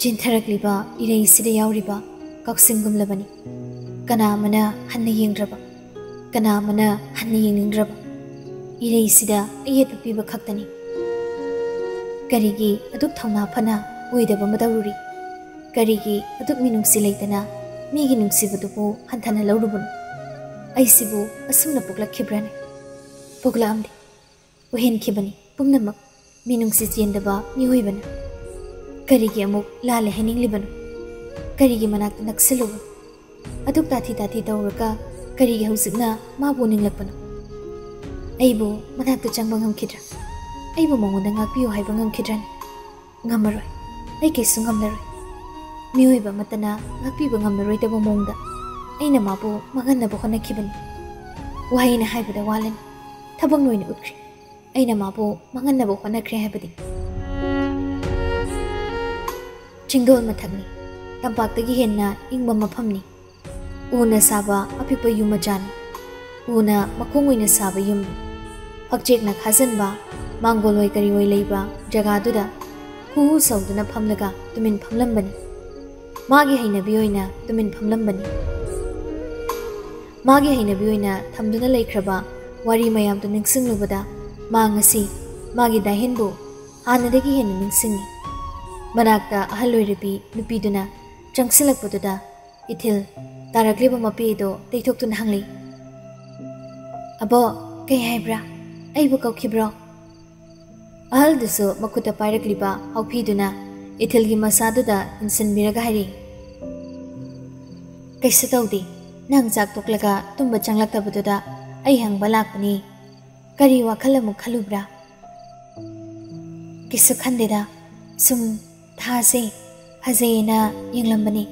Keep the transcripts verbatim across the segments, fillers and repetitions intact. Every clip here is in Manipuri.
ꯆꯦꯟꯊꯔꯛꯂꯤꯕ ꯏꯔꯩꯁꯤꯗ ꯌꯥꯎꯔꯤꯕ ꯀꯛꯆꯤꯡꯒꯨꯝꯂꯕꯅꯤ꯫ ꯀꯅꯥ ꯑꯃꯅ ꯍꯟꯅ ꯌꯦꯡꯗ꯭ꯔꯕ, ꯀꯅꯥ ꯑꯃꯅ ꯍꯟꯅ ꯌꯦꯡꯅꯤꯡꯗ꯭ꯔꯕ ꯏꯔꯩꯁꯤꯗ ꯑꯌꯦꯠꯄ ꯄꯤꯕ ꯈꯛꯇꯅꯤ꯫ ꯀꯔꯤꯒꯤ ꯑꯗꯨꯛ ꯊꯧꯅꯥ ꯐꯅ ꯑꯣꯏꯗꯕ ꯑꯃ ꯇꯧꯔꯨꯔꯤ? ꯀꯔꯤꯒꯤ ꯑꯗꯨꯛ ꯃꯤꯅꯨꯡꯁꯤ ꯂꯩꯇꯅ ꯃꯤꯒꯤ ꯅꯨꯡꯁꯤꯕꯗꯨꯕꯨ ꯍꯟꯊꯅ ꯂꯧꯔꯨꯕꯅꯣ? ꯑꯩꯁꯤꯕꯨ ꯑꯁꯨꯝꯅ ꯄꯣꯛꯂꯛꯈꯤꯕ꯭ꯔꯥꯅꯦ? ꯄꯣꯛꯂꯛꯑꯝꯗꯦ꯫ ꯑꯣꯏꯍꯟꯈꯤꯕꯅꯤ ꯄꯨꯝꯅꯃꯛ ꯃꯤꯅꯨꯡꯁꯤ ꯆꯦꯟꯗꯕ ꯃꯤꯑꯣꯏꯕꯅ꯫ ꯀꯔꯤꯒꯤ ꯑꯃꯨꯛ ꯂꯥꯜꯂꯦ ꯍꯥꯏꯅꯤꯡꯂꯤꯕꯅꯣ? ꯀꯔꯤꯒꯤ ꯃꯅꯥꯛꯇ ꯅꯛꯁꯤꯜꯂꯨꯕꯅꯣ? ꯑꯗꯨꯛ ꯇꯥꯊꯤ ꯇꯥꯊꯤ ꯇꯧꯔꯒ ꯀꯔꯤꯒꯤ ꯍꯧꯖꯤꯛꯅ ꯃꯥꯕꯨ ꯅꯤꯡꯂꯛꯄꯅꯣ? ꯑꯩꯕꯨ ꯃꯅꯥꯛꯇ ꯆꯪꯕ ꯉꯝꯈꯤꯗ꯭ꯔꯥ? ꯑꯩꯕꯨ ꯃꯉꯣꯟꯗ ꯉꯥꯛꯄꯤꯌꯨ ꯍꯥꯏꯕ ꯉꯝꯈꯤꯗ꯭ꯔꯥꯅꯦ? ꯉꯝꯃꯔꯣꯏ꯫ ꯑꯩ ꯀꯩꯁꯨ ꯉꯝꯂꯔꯣꯏ꯫ ꯃꯤꯑꯣꯏꯕ ꯑꯃꯠꯇꯅ ꯉꯥꯛꯄꯤꯕ ꯉꯝꯂꯔꯣꯏꯗꯕ ꯃꯑꯣꯡꯗ ꯑꯩꯅ ꯃꯥꯕꯨ ꯃꯥꯡꯍꯟꯅꯕ ꯍꯣꯠꯅꯈꯤꯕꯅꯤ꯫ ꯋꯥꯍꯩꯅ ꯍꯥꯏꯕꯗ ꯋꯥꯠꯂꯅꯤ꯫ ꯊꯕꯛꯅ ꯑꯣꯏꯅ ꯎꯠꯈ꯭ꯔꯦ꯫ ꯑꯩꯅ ꯃꯥꯕꯨ ꯃꯥꯡꯍꯟꯅꯕ ꯍꯣꯠꯅꯈ꯭ꯔꯦ ꯍꯥꯏꯕꯗꯤ꯫ ꯆꯤꯡꯗꯣꯜ ꯃꯊꯛꯅꯤ꯫ ꯇꯝꯄꯥꯛꯇꯒꯤ ꯍꯦꯟꯅ ꯏꯪꯕ ꯃꯐꯝꯅꯤ꯫ ꯎꯅ ꯁꯥꯕ ꯑꯄꯤꯛꯄ ꯌꯨꯝ ꯃꯆꯥꯅꯤ꯫ ꯎꯅ ꯃꯈꯣꯡ ꯑꯣꯏꯅ ꯁꯥꯕ ꯌꯨꯝꯅꯤ꯫ ꯐꯛꯆꯦꯛꯅ ꯈꯥꯖꯤꯟꯕ, ꯃꯥꯡꯒꯣꯜ ꯑꯣꯏ ꯀꯔꯤ ꯑꯣꯏ ꯂꯩꯕ ꯖꯒꯥꯗꯨꯗ ꯍꯨ ꯍꯨ ꯁꯧꯗꯨꯅ ꯐꯝꯂꯒ ꯇꯨꯃꯤꯟ ꯐꯝꯂꯝꯕꯅꯤ꯫ ꯃꯥꯒꯤ ꯍꯩꯅꯕꯤ ꯑꯣꯏꯅ ꯇꯨꯃꯤꯟ ꯐꯝꯂꯝꯕꯅꯤ꯫ ꯃꯥꯒꯤ ꯍꯩꯅꯕꯤ ꯑꯣꯏꯅ ꯊꯝꯗꯨꯅ ꯂꯩꯈ꯭ꯔꯕ ꯋꯥꯔꯤ ꯃꯌꯥꯝꯗꯨ ꯅꯤꯡꯁꯤꯡꯂꯨꯕꯗ ꯃꯥ ꯉꯁꯤ ꯃꯥꯒꯤ ꯗꯥꯍꯦꯟꯕꯨ ꯍꯥꯟꯅꯗꯒꯤ ꯍꯦꯟꯅ ꯅꯤꯡꯁꯤꯡꯉꯤ꯫ ꯃꯅꯥꯛꯇ ꯑꯍꯜ ꯑꯣꯏꯔꯕꯤ ꯅꯨꯄꯤꯗꯨꯅ ꯆꯪꯁꯤꯜꯂꯛꯄꯗꯨꯗ ꯏꯊꯤꯜ ꯇꯥꯔꯛꯂꯤꯕ ꯃꯄꯤ ꯑꯗꯨ ꯇꯩꯊꯣꯛꯇꯨꯅ ꯍꯪꯂꯤ, "ꯑꯕꯣ, ꯀꯩ ꯍꯥꯏꯕ꯭ꯔꯥ? ꯑꯩꯕꯨ ꯀꯧꯈꯤꯕ꯭ꯔꯣ?" ꯑꯍꯜꯗꯨꯁꯨ ꯃꯈꯨꯠꯇ ꯄꯥꯏꯔꯛꯂꯤꯕ ꯍꯥꯎꯐꯤꯗꯨꯅ ꯏꯊꯤꯜꯒꯤ ꯃꯁꯥꯗꯨꯗ ꯏꯟꯁꯤꯟꯕꯤꯔꯒ ꯍꯥꯏꯔꯤ, "ꯀꯩꯁꯨ ꯇꯧꯗꯦ꯫ ꯅꯪ ꯆꯥꯛ ꯇꯣꯛꯂꯒ ꯇꯨꯝꯕ ꯆꯪꯂꯛꯇꯕꯗꯨꯗ ꯑꯩ ꯍꯪꯕ ꯂꯥꯛꯄꯅꯤ꯫ ꯀꯔꯤ ꯋꯥꯈꯜ ꯑꯃꯨꯛ ꯈꯜꯂꯨꯕ꯭ꯔꯥ?" "ꯀꯩꯁꯨ ꯈꯟꯗꯦꯗ꯫ ꯁꯨꯝ ꯊꯥꯁꯦ ꯐꯖꯩꯌꯦꯅ ꯌꯦꯡꯂꯝꯕꯅꯤ꯫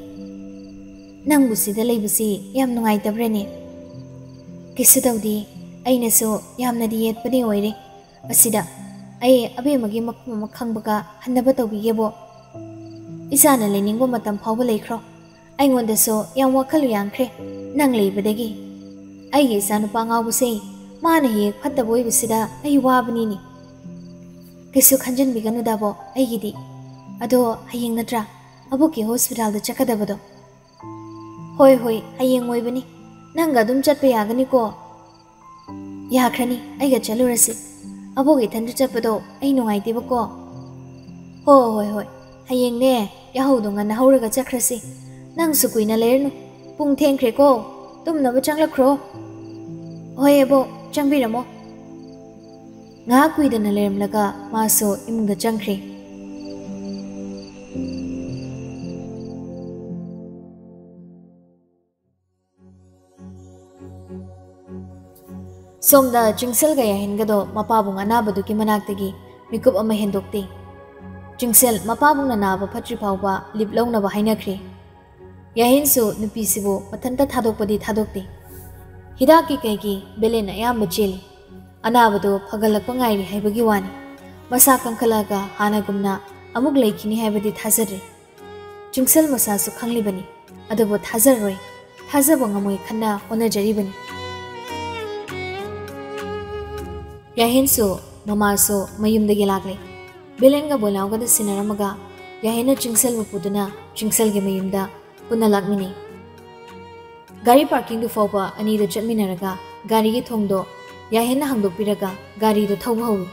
ꯅꯪꯕꯨ ꯁꯤꯗ ꯂꯩꯕꯁꯤ ꯌꯥꯝ ꯅꯨꯡꯉꯥꯏꯇꯕ꯭ꯔꯅꯦ?" "ꯀꯩꯁꯨ ꯇꯧꯗꯦ꯫ ꯑꯩꯅꯁꯨ ꯌꯥꯝꯅꯗꯤ ꯌꯦꯠꯄꯗꯤ ꯑꯣꯏꯔꯦ꯫ ꯑꯁꯤꯗ ꯑꯩ ꯑꯕꯦꯝꯃꯒꯤ ꯃꯐꯝ ꯑꯃ ꯈꯪꯕꯒ ꯍꯟꯅꯕ ꯇꯧꯕꯤꯒꯦꯕꯣ꯫ ꯏꯆꯥꯅ ꯂꯩꯅꯤꯡꯕ ꯃꯇꯝ ꯐꯥꯎꯕ ꯂꯩꯈ꯭ꯔꯣ꯫ ꯑꯩꯉꯣꯟꯗꯁꯨ ꯌꯥꯝ ꯋꯥꯈꯜ ꯌꯥꯡꯈ꯭ꯔꯦ ꯅꯪ ꯂꯩꯕꯗꯒꯤ꯫ ꯑꯩꯒꯤ ꯏꯆꯥꯅꯨꯄꯥ ꯉꯥꯎꯕꯁꯦ ꯃꯥꯅ ꯍꯦꯛ ꯐꯠꯇꯕ ꯑꯣꯏꯕꯁꯤꯗ ꯑꯩ ꯋꯥꯕꯅꯤꯅꯦ꯫ ꯀꯩꯁꯨ ꯈꯟꯖꯟꯕꯤꯒꯅꯨꯗꯕꯣ ꯑꯩꯒꯤꯗꯤ꯫ ꯑꯗꯣ ꯍꯌꯦꯡ ꯅꯠꯇ꯭ꯔꯥ?" ꯑꯕꯣꯛꯀꯤ ꯍꯣꯁꯄꯤꯇꯥꯜꯗ ꯆꯠꯀꯗꯕꯗꯣ꯫ ꯍꯣꯏ, ꯍꯣꯏ, ꯍꯌꯦꯡ ꯑꯣꯏꯕꯅꯤ꯫ ꯅꯪꯒ ꯑꯗꯨꯝ ꯆꯠꯄ ꯌꯥꯒꯅꯤꯀꯣ? ꯌꯥꯈ꯭ꯔꯅꯤ, ꯑꯩꯒ ꯆꯠꯂꯨꯔꯁꯤ꯫ ꯑꯕꯣꯛ ꯏꯊꯟꯇ ꯆꯠꯄꯗꯣ ꯑꯩ ꯅꯨꯡꯉꯥꯏꯇꯦꯕꯀꯣ꯫ ꯍꯣ, ꯍꯣꯏ, ꯍꯣꯏ, ꯍꯌꯦꯡꯅꯦ ꯌꯥꯍꯧꯗꯣ ꯉꯟꯅ ꯍꯧꯔꯒ ꯆꯠꯈ꯭ꯔꯁꯤ꯫ ꯅꯪꯁꯨ ꯀꯨꯏꯅ ꯂꯩꯔꯅꯨ, ꯄꯨꯡ ꯊꯦꯡꯈ꯭ꯔꯦꯀꯣ, ꯇꯨꯝꯅꯕ ꯆꯪꯂꯛꯈ꯭ꯔꯣ꯫ ꯍꯣꯏ ꯑꯕꯣꯛ, ꯆꯪꯕꯤꯔꯝꯃꯣ꯫ ꯉꯥꯏꯍꯥꯛ ꯀꯨꯏꯗꯅ ꯂꯩꯔꯝꯂꯒ ꯃꯥꯁꯨ ꯏꯃꯨꯡꯗ ꯆꯪꯈ꯭ꯔꯦ꯫ ꯁꯣꯝꯗ ꯆꯤꯡꯁꯜꯒ ꯌꯥꯍꯦꯟꯒꯗꯣ ꯃꯄꯥꯕꯨꯡ ꯑꯅꯥꯕꯗꯨꯒꯤ ꯃꯅꯥꯛꯇꯒꯤ ꯃꯤꯀꯨꯞ ꯑꯃ ꯍꯦꯟꯗꯣꯛꯇꯦ꯫ ꯆꯤꯡꯁꯜ ꯃꯄꯥꯕꯨꯡꯅ ꯅꯥꯕ ꯐꯠꯇ꯭ꯔꯤ ꯐꯥꯎꯕ ꯂꯤꯞ ꯂꯧꯅꯕ ꯍꯥꯏꯅꯈ꯭ꯔꯦ꯫ ꯌꯥꯍꯦꯟꯁꯨ ꯅꯨꯄꯤꯁꯤꯕꯨ ꯃꯊꯟꯇ ꯊꯥꯗꯣꯛꯄꯗꯤ ꯊꯥꯗꯣꯛꯇꯦ꯫ ꯍꯤꯗꯥꯛꯀꯤ ꯀꯩꯒꯤ ꯕꯦꯂꯦꯟ ꯑꯌꯥꯝꯕ ꯆꯦꯜꯂꯤ꯫ ꯑꯅꯥꯕꯗꯣ ꯐꯒꯠꯂꯛꯄ ꯉꯥꯏꯔꯤ ꯍꯥꯏꯕꯒꯤ ꯋꯥꯅꯤ꯫ ꯃꯁꯥ ꯀꯟꯈꯠꯂꯛꯑꯒ ꯍꯥꯟꯅꯒꯨꯝꯅ ꯑꯃꯨꯛ ꯂꯩꯈꯤꯅꯤ ꯍꯥꯏꯕꯗꯤ ꯊꯥꯖꯗ꯭ꯔꯦ꯫ ꯆꯤꯡꯁꯜ ꯃꯁꯥꯁꯨ ꯈꯪꯂꯤꯕꯅꯤ, ꯑꯗꯨꯕꯨ ꯊꯥꯖꯔꯣꯏ, ꯊꯥꯖꯕ ꯉꯝꯃꯣꯏ ꯈꯟꯅ ꯍꯣꯠꯅꯖꯔꯤꯕꯅꯤ꯫ ꯌꯥꯍꯦꯟꯁꯨ ꯃꯃꯥꯁꯨ ꯃꯌꯨꯝꯗꯒꯤ ꯂꯥꯛꯂꯦ꯫ ꯕꯦꯂꯦꯟꯒ ꯕꯣꯏꯅꯥꯎꯒꯗ ꯁꯤꯟꯅꯔꯝꯃꯒ ꯌꯥꯍꯦꯟꯅ ꯆꯤꯡꯁꯜꯕꯨ ꯄꯨꯗꯨꯅ ꯆꯤꯡꯁꯜꯒꯤ ꯃꯌꯨꯝꯗ ꯄꯨꯟꯅ ꯂꯥꯛꯃꯤꯟꯅꯩ꯫ ꯒꯥꯔꯤ ꯄꯥꯔꯀꯤꯡꯗꯨ ꯐꯥꯎꯕ ꯑꯅꯤꯗꯨ ꯆꯠꯃꯤꯟꯅꯔꯒ ꯒꯥꯔꯤꯒꯤ ꯊꯣꯡꯗꯣ ꯌꯥꯍꯦꯟꯅ ꯍꯥꯡꯗꯣꯛꯄꯤꯔꯒ ꯒꯥꯔꯤꯗꯨ ꯊꯧꯕ ꯍꯧꯏ꯫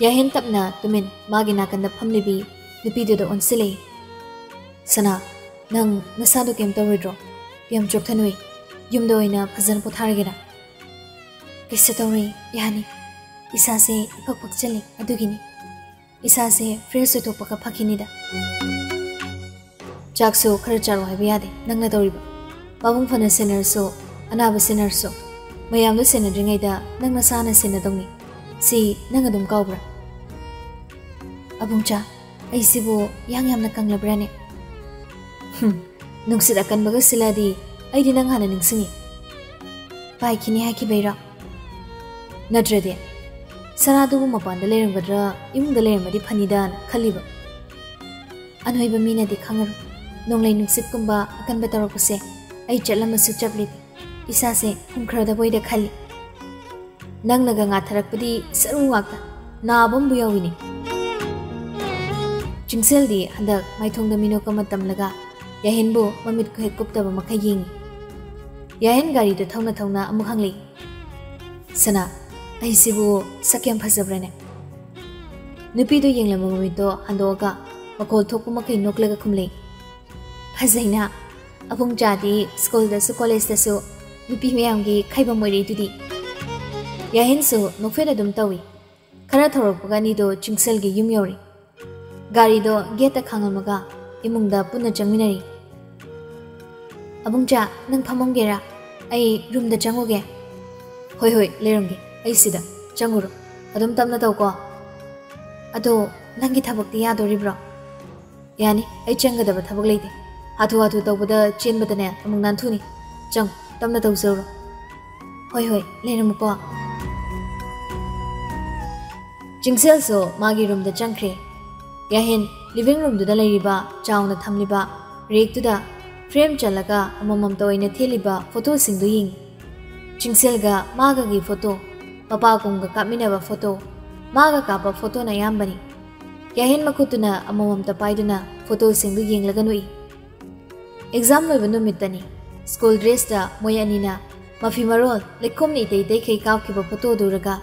ꯌꯥꯍꯦꯟ ꯇꯞꯅ ꯇꯨꯃꯤꯟ ꯃꯥꯒꯤ ꯅꯥꯀꯟꯗ ꯐꯝꯂꯤꯕꯤ ꯅꯨꯄꯤꯗꯨꯗ ꯑꯣꯟꯁꯤꯜꯂꯛꯏ꯫ "ꯁꯅꯥ, ꯅꯪ ꯅꯁꯥꯗꯣ ꯀꯩꯝ ꯇꯧꯔꯣꯏꯗ꯭ꯔꯣ? ꯌꯥꯝ ꯆꯣꯛꯊꯅꯣꯏ꯫ ꯌꯨꯝꯗ ꯑꯣꯏꯅ ꯐꯖꯅ ꯄꯣꯊꯥꯔꯒꯦꯔꯥ?" "ꯀꯩꯁꯨ ꯇꯧꯔꯣꯏ, ꯌꯥꯅꯤ꯫ ꯏꯁꯥꯁꯦ ꯏꯐꯛ ꯐꯛꯆꯜꯂꯤ, ꯑꯗꯨꯒꯤꯅꯤ꯫ ꯏꯁꯥꯁꯦ ꯐ꯭ꯔꯦꯁ ꯑꯣꯏꯊꯣꯛꯄꯒ ꯐꯈꯤꯅꯤꯗ꯫ ꯆꯥꯛꯁꯨ ꯈꯔ ꯆꯥꯔꯣ ꯍꯥꯏꯕ ꯌꯥꯗꯦ, ꯅꯪꯅ ꯇꯧꯔꯤꯕ꯫ ꯄꯥꯕꯨꯡ ꯐꯅ ꯁꯦꯟꯅꯔꯁꯨ, ꯑꯅꯥꯕ ꯁꯦꯟꯅꯔꯁꯨ, ꯃꯌꯥꯝꯗꯣ ꯁꯦꯟꯅꯗ꯭ꯔꯤꯉꯩꯗ ꯅꯪ ꯅꯁꯥꯅ ꯁꯦꯟꯅꯗꯧꯅꯤ꯫ ꯁꯤ ꯅꯪ ꯑꯗꯨꯝ ꯀꯥꯎꯕ꯭ꯔꯥ?" "ꯑꯕꯨꯡꯆꯥ, ꯑꯩꯁꯤꯕꯨ ꯌꯥꯡ ꯌꯥꯝꯅ ꯀꯪꯂꯕ꯭ꯔꯥꯅꯦ?" "ꯍꯨꯝ, ꯅꯨꯡꯁꯤꯠ ꯑꯀꯟꯕꯒ ꯁꯤꯜꯂꯛꯑꯗꯤ ꯑꯩꯗꯤ ꯅꯪ ꯍꯥꯟꯅ ꯅꯤꯡꯁꯤꯡꯉꯤ꯫ ꯄꯥꯏꯈꯤꯅꯤ ꯍꯥꯏꯈꯤꯕꯩꯔꯣ?" "ꯅꯠꯇ꯭ꯔꯗꯤ ꯁꯅꯥꯗꯨꯕꯨ ꯃꯄꯥꯟꯗ ꯂꯩꯔꯝꯒꯗ꯭ꯔꯥ, ꯏꯃꯨꯡꯗ ꯂꯩꯔꯝꯃꯗꯤ ꯐꯅꯤꯗꯥꯅ ꯈꯜꯂꯤꯕ꯫ ꯑꯅꯣꯏꯕ ꯃꯤꯅꯗꯤ ꯈꯪꯉꯔꯣꯏ꯫ ꯅꯣꯡꯂꯩ ꯅꯨꯡꯁꯤꯠꯀꯨꯝꯕ ꯑꯀꯟꯕ ꯇꯧꯔꯛꯄꯁꯦ ꯑꯩ ꯆꯠꯂꯝꯃꯁꯨ ꯆꯞꯂꯤꯕꯤ꯫ ꯏꯁꯥꯁꯦ ꯍꯨꯝꯈ꯭ꯔꯗꯕꯣꯏꯗ ꯈꯜꯂꯤ꯫ ꯅꯪꯅꯒ ꯉꯥꯊꯔꯛꯄꯗꯤ ꯁꯔꯨ ꯉꯥꯛꯇ ꯅꯥꯕ ꯑꯃꯕꯨ ꯌꯥꯎꯏꯅꯦ꯫" ꯆꯤꯡꯁꯦꯜꯗꯤ ꯍꯟꯗꯛ ꯃꯥꯏꯊꯣꯡꯗ ꯃꯤꯅꯣꯛ ꯑꯃ ꯇꯝꯂꯒ ꯌꯥꯍꯦꯟꯕꯨ ꯃꯃꯤꯠ ꯈꯨꯍꯦꯛ ꯀꯨꯞꯇꯕ ꯃꯈꯩ ꯌꯦꯡꯏ꯫ ꯌꯥꯍꯦꯟ ꯒꯥꯔꯤꯗꯨ ꯊꯧꯅ ꯊꯧꯅ ꯑꯃꯨꯛ ꯍꯪꯂꯛꯏ, "ꯁꯅꯥ, ꯑꯩꯁꯤꯕꯨ ꯁꯛ ꯌꯥꯝ ꯐꯖꯕ꯭ꯔꯥꯅꯦ?" ꯅꯨꯄꯤꯗꯨ ꯌꯦꯡꯂꯝꯕ ꯃꯃꯤꯠꯇꯣ ꯍꯟꯗꯣꯛꯑꯒ ꯃꯈꯣꯜ ꯊꯣꯛꯄ ꯃꯈꯩ ꯅꯣꯛꯂꯒ ꯈꯨꯝꯂꯛꯏ, "ꯐꯖꯩꯅ꯫ ꯑꯕꯨꯡꯆꯥꯗꯤ ꯁ꯭ꯀꯨꯜꯗꯁꯨ ꯀꯣꯂꯦꯖꯇꯁꯨ ꯅꯨꯄꯤ ꯃꯌꯥꯝꯒꯤ ꯈꯥꯏꯕꯝ ꯑꯣꯏꯔꯛꯏꯗꯨꯗꯤ꯫" ꯌꯥꯍꯦꯟꯁꯨ ꯅꯣꯛꯐꯦꯠ ꯑꯗꯨꯝ ꯇꯧꯏ꯫ ꯈꯔ ꯊꯧꯔꯛꯄꯒ ꯑꯅꯤꯗꯣ ꯆꯤꯡꯁꯦꯜꯒꯤ ꯌꯨꯝ ꯌꯧꯔꯦ꯫ ꯒꯥꯔꯤꯗꯣ ꯒꯦꯠꯇ ꯈꯥꯝꯃꯝꯃꯒ ꯏꯃꯨꯡꯗ ꯄꯨꯟꯅ ꯆꯪꯃꯤꯟꯅꯔꯦ꯫ "ꯑꯕꯨꯡꯆꯥ, ꯅꯪ ꯐꯝꯃꯝꯒꯦꯔꯥ? ꯑꯩ ꯔꯨꯝꯗ ꯆꯪꯉꯨꯒꯦ꯫" "ꯍꯣꯏ, ꯍꯣꯏ, ꯂꯩꯔꯝꯒꯦ꯫ ꯑꯩ ꯁꯤꯗ꯫ ꯆꯪꯉꯨꯔꯣ꯫ ꯑꯗꯨꯝ ꯇꯞꯅ ꯇꯧꯀꯣ꯫ ꯑꯗꯣ, ꯅꯪꯒꯤ ꯊꯕꯛꯇꯤ ꯌꯥꯗꯣꯔꯤꯕ꯭ꯔꯣ?" "ꯌꯥꯅꯤ, ꯑꯩ ꯆꯪꯒꯗꯕ ꯊꯕꯛ ꯂꯩꯇꯦ꯫ ꯍꯥꯊꯨ ꯍꯥꯊꯨ ꯇꯧꯕꯗ ꯆꯦꯟꯕꯗꯅꯦ ꯑꯃꯨꯛ ꯅꯥꯟꯊꯨꯅꯤ꯫ ꯆꯪꯉꯨ, ꯇꯞꯅ ꯇꯧꯖꯧꯔꯣ꯫" "ꯍꯣꯏ, ꯍꯣꯏ, ꯂꯩꯔꯝꯃꯨꯀꯣ꯫" ꯆꯤꯡꯁꯦꯜꯁꯨ ꯃꯥꯒꯤ ꯔꯨꯝꯗ ꯆꯪꯈ꯭ꯔꯦ꯫ ꯌꯥꯍꯦꯟ ꯂꯤꯚꯤꯡ ꯔꯨꯝꯗꯨꯗ ꯂꯩꯔꯤꯕ ꯆꯥꯎꯅ ꯊꯝꯂꯤꯕ ꯔꯦꯛꯇꯨꯗ ꯐ꯭ꯔꯦꯝ ꯆꯜꯂꯒ ꯑꯃꯃꯝꯇ ꯑꯣꯏꯅ ꯊꯦꯠꯂꯤꯕ ꯐꯣꯇꯣꯁꯤꯡꯗꯨ ꯌꯦꯡꯏ꯫ ꯆꯤꯡꯁꯦꯜꯒ ꯃꯥꯒꯒꯤ ꯐꯣꯇꯣ, ꯃꯄꯥ ꯀꯨꯝꯒ ꯀꯥꯞꯃꯤꯟꯅꯕ ꯐꯣꯇꯣ, ꯃꯥꯒ ꯀꯥꯞꯄ ꯐꯣꯇꯣꯅ ꯑꯌꯥꯝꯕꯅꯤ꯫ ꯌꯥꯍꯦꯟ ꯃꯈꯨꯠꯇꯨꯅ ꯑꯃꯃꯝꯇ ꯄꯥꯏꯗꯨꯅ ꯐꯣꯇꯣꯁꯤꯡꯗꯨ ꯌꯦꯡꯂꯒ ꯅꯣꯛꯏ꯫ ꯑꯦꯛꯖꯥꯝ ꯂꯣꯏꯕ ꯅꯨꯃꯤꯠꯇꯅꯤ꯫ ꯁ꯭ꯀꯨꯜ ꯗ꯭ꯔꯦꯁꯇ ꯃꯣꯏ ꯑꯅꯤꯅ ꯃꯐꯤ ꯃꯔꯣꯜ ꯂꯩꯈꯣꯝꯅ ꯏꯇꯩ ꯏꯇꯩꯈꯩ ꯀꯥꯞꯈꯤꯕ ꯐꯣꯇꯣꯗꯨ ꯎꯔꯒ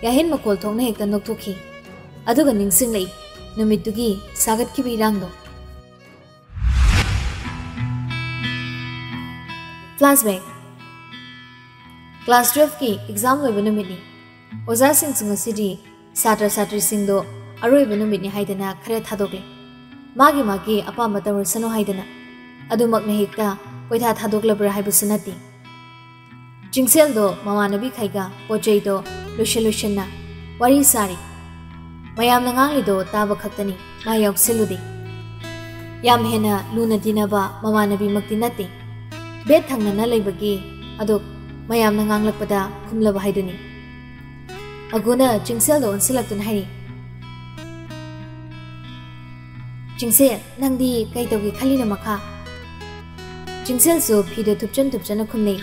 ꯌꯥꯍꯦꯟ ꯃꯈꯣꯜ ꯊꯣꯛꯅ ꯍꯦꯛꯇ ꯅꯣꯛꯊꯣꯛꯈꯤ꯫ ꯑꯗꯨꯒ ꯅꯤꯡꯁꯤꯡꯂꯛꯏ ꯅꯨꯃꯤꯠꯇꯨꯒꯤ ꯁꯥꯒꯠꯈꯤꯕ ꯏꯔꯥꯡꯗꯣ꯫ ꯐ꯭ꯂꯥꯁꯕꯦꯛ꯫ ꯀ꯭ꯂꯥꯁ ꯇꯨꯌꯦꯜꯐꯀꯤ ꯑꯦꯛꯖꯥꯝ ꯂꯣꯏꯕ ꯅꯨꯃꯤꯠꯅꯤ꯫ ꯑꯣꯖꯥꯁꯤꯡꯁꯨ ꯉꯁꯤꯗꯤ ꯁꯥꯇ꯭ꯔ ꯁꯥꯇ꯭ꯔꯤꯁꯤꯡꯗꯣ ꯑꯔꯣꯏꯕ ꯅꯨꯃꯤꯠꯅꯤ ꯍꯥꯏꯗꯅ ꯈꯔ ꯊꯥꯗꯣꯛꯂꯦ꯫ ꯃꯥꯒꯤ ꯃꯥꯒꯤ ꯑꯄꯥꯝꯕ ꯇꯧꯔꯁꯅꯨ ꯍꯥꯏꯗꯅ꯫ ꯑꯗꯨꯃꯛꯅ ꯍꯦꯛꯇ ꯀꯣꯏꯊꯥ ꯊꯥꯗꯣꯛꯂꯕ꯭ꯔꯥ ꯍꯥꯏꯕꯁꯨ ꯅꯠꯇꯦ꯫ ꯆꯤꯡꯁꯦꯜꯗꯣ ꯃꯃꯥꯟꯅꯕꯤꯈꯩꯒ ꯄꯣꯠ ꯆꯩꯗꯣ ꯂꯣꯏꯁꯤꯟ ꯂꯣꯏꯁꯤꯟꯅ ꯋꯥꯔꯤ ꯁꯥꯔꯤ꯫ ꯃꯌꯥꯝꯅ ꯉꯥꯡꯂꯤꯗꯣ ꯇꯥꯕ ꯈꯛꯇꯅꯤ ꯃꯥ ꯌꯥꯎꯁꯤꯜꯂꯨꯗꯦ꯫ ꯌꯥꯝ ꯍꯦꯟꯅ ꯂꯨꯅ ꯇꯤꯟꯅꯕ ꯃꯃꯥꯟꯅꯕꯤꯃꯛꯇꯤ ꯅꯠꯇꯦ꯫ ꯕꯦꯠ ꯊꯪꯅꯅ ꯂꯩꯕꯒꯤ ꯑꯗꯣ ꯃꯌꯥꯝꯅ ꯉꯥꯡꯂꯛꯄꯗ ꯈꯨꯝꯂꯕ ꯍꯥꯏꯗꯨꯅꯤ꯫ ꯑꯒꯨꯅ ꯆꯤꯡꯁꯦꯜꯗ ꯑꯣꯟꯁꯤꯜꯂꯛꯇꯨꯅ ꯍꯥꯏꯔꯤ, "ꯆꯤꯡꯁꯦꯜ, ꯅꯪꯗꯤ ꯀꯩ ꯇꯧꯒꯦ ꯈꯜꯂꯤꯅꯣ ꯃꯈꯥ?" ꯆꯤꯡꯁꯦꯜꯁꯨ ꯐꯤꯗꯣ ꯊꯨꯞꯆꯟ ꯊꯨꯞꯆꯟꯅ ꯈꯨꯝꯂꯦ,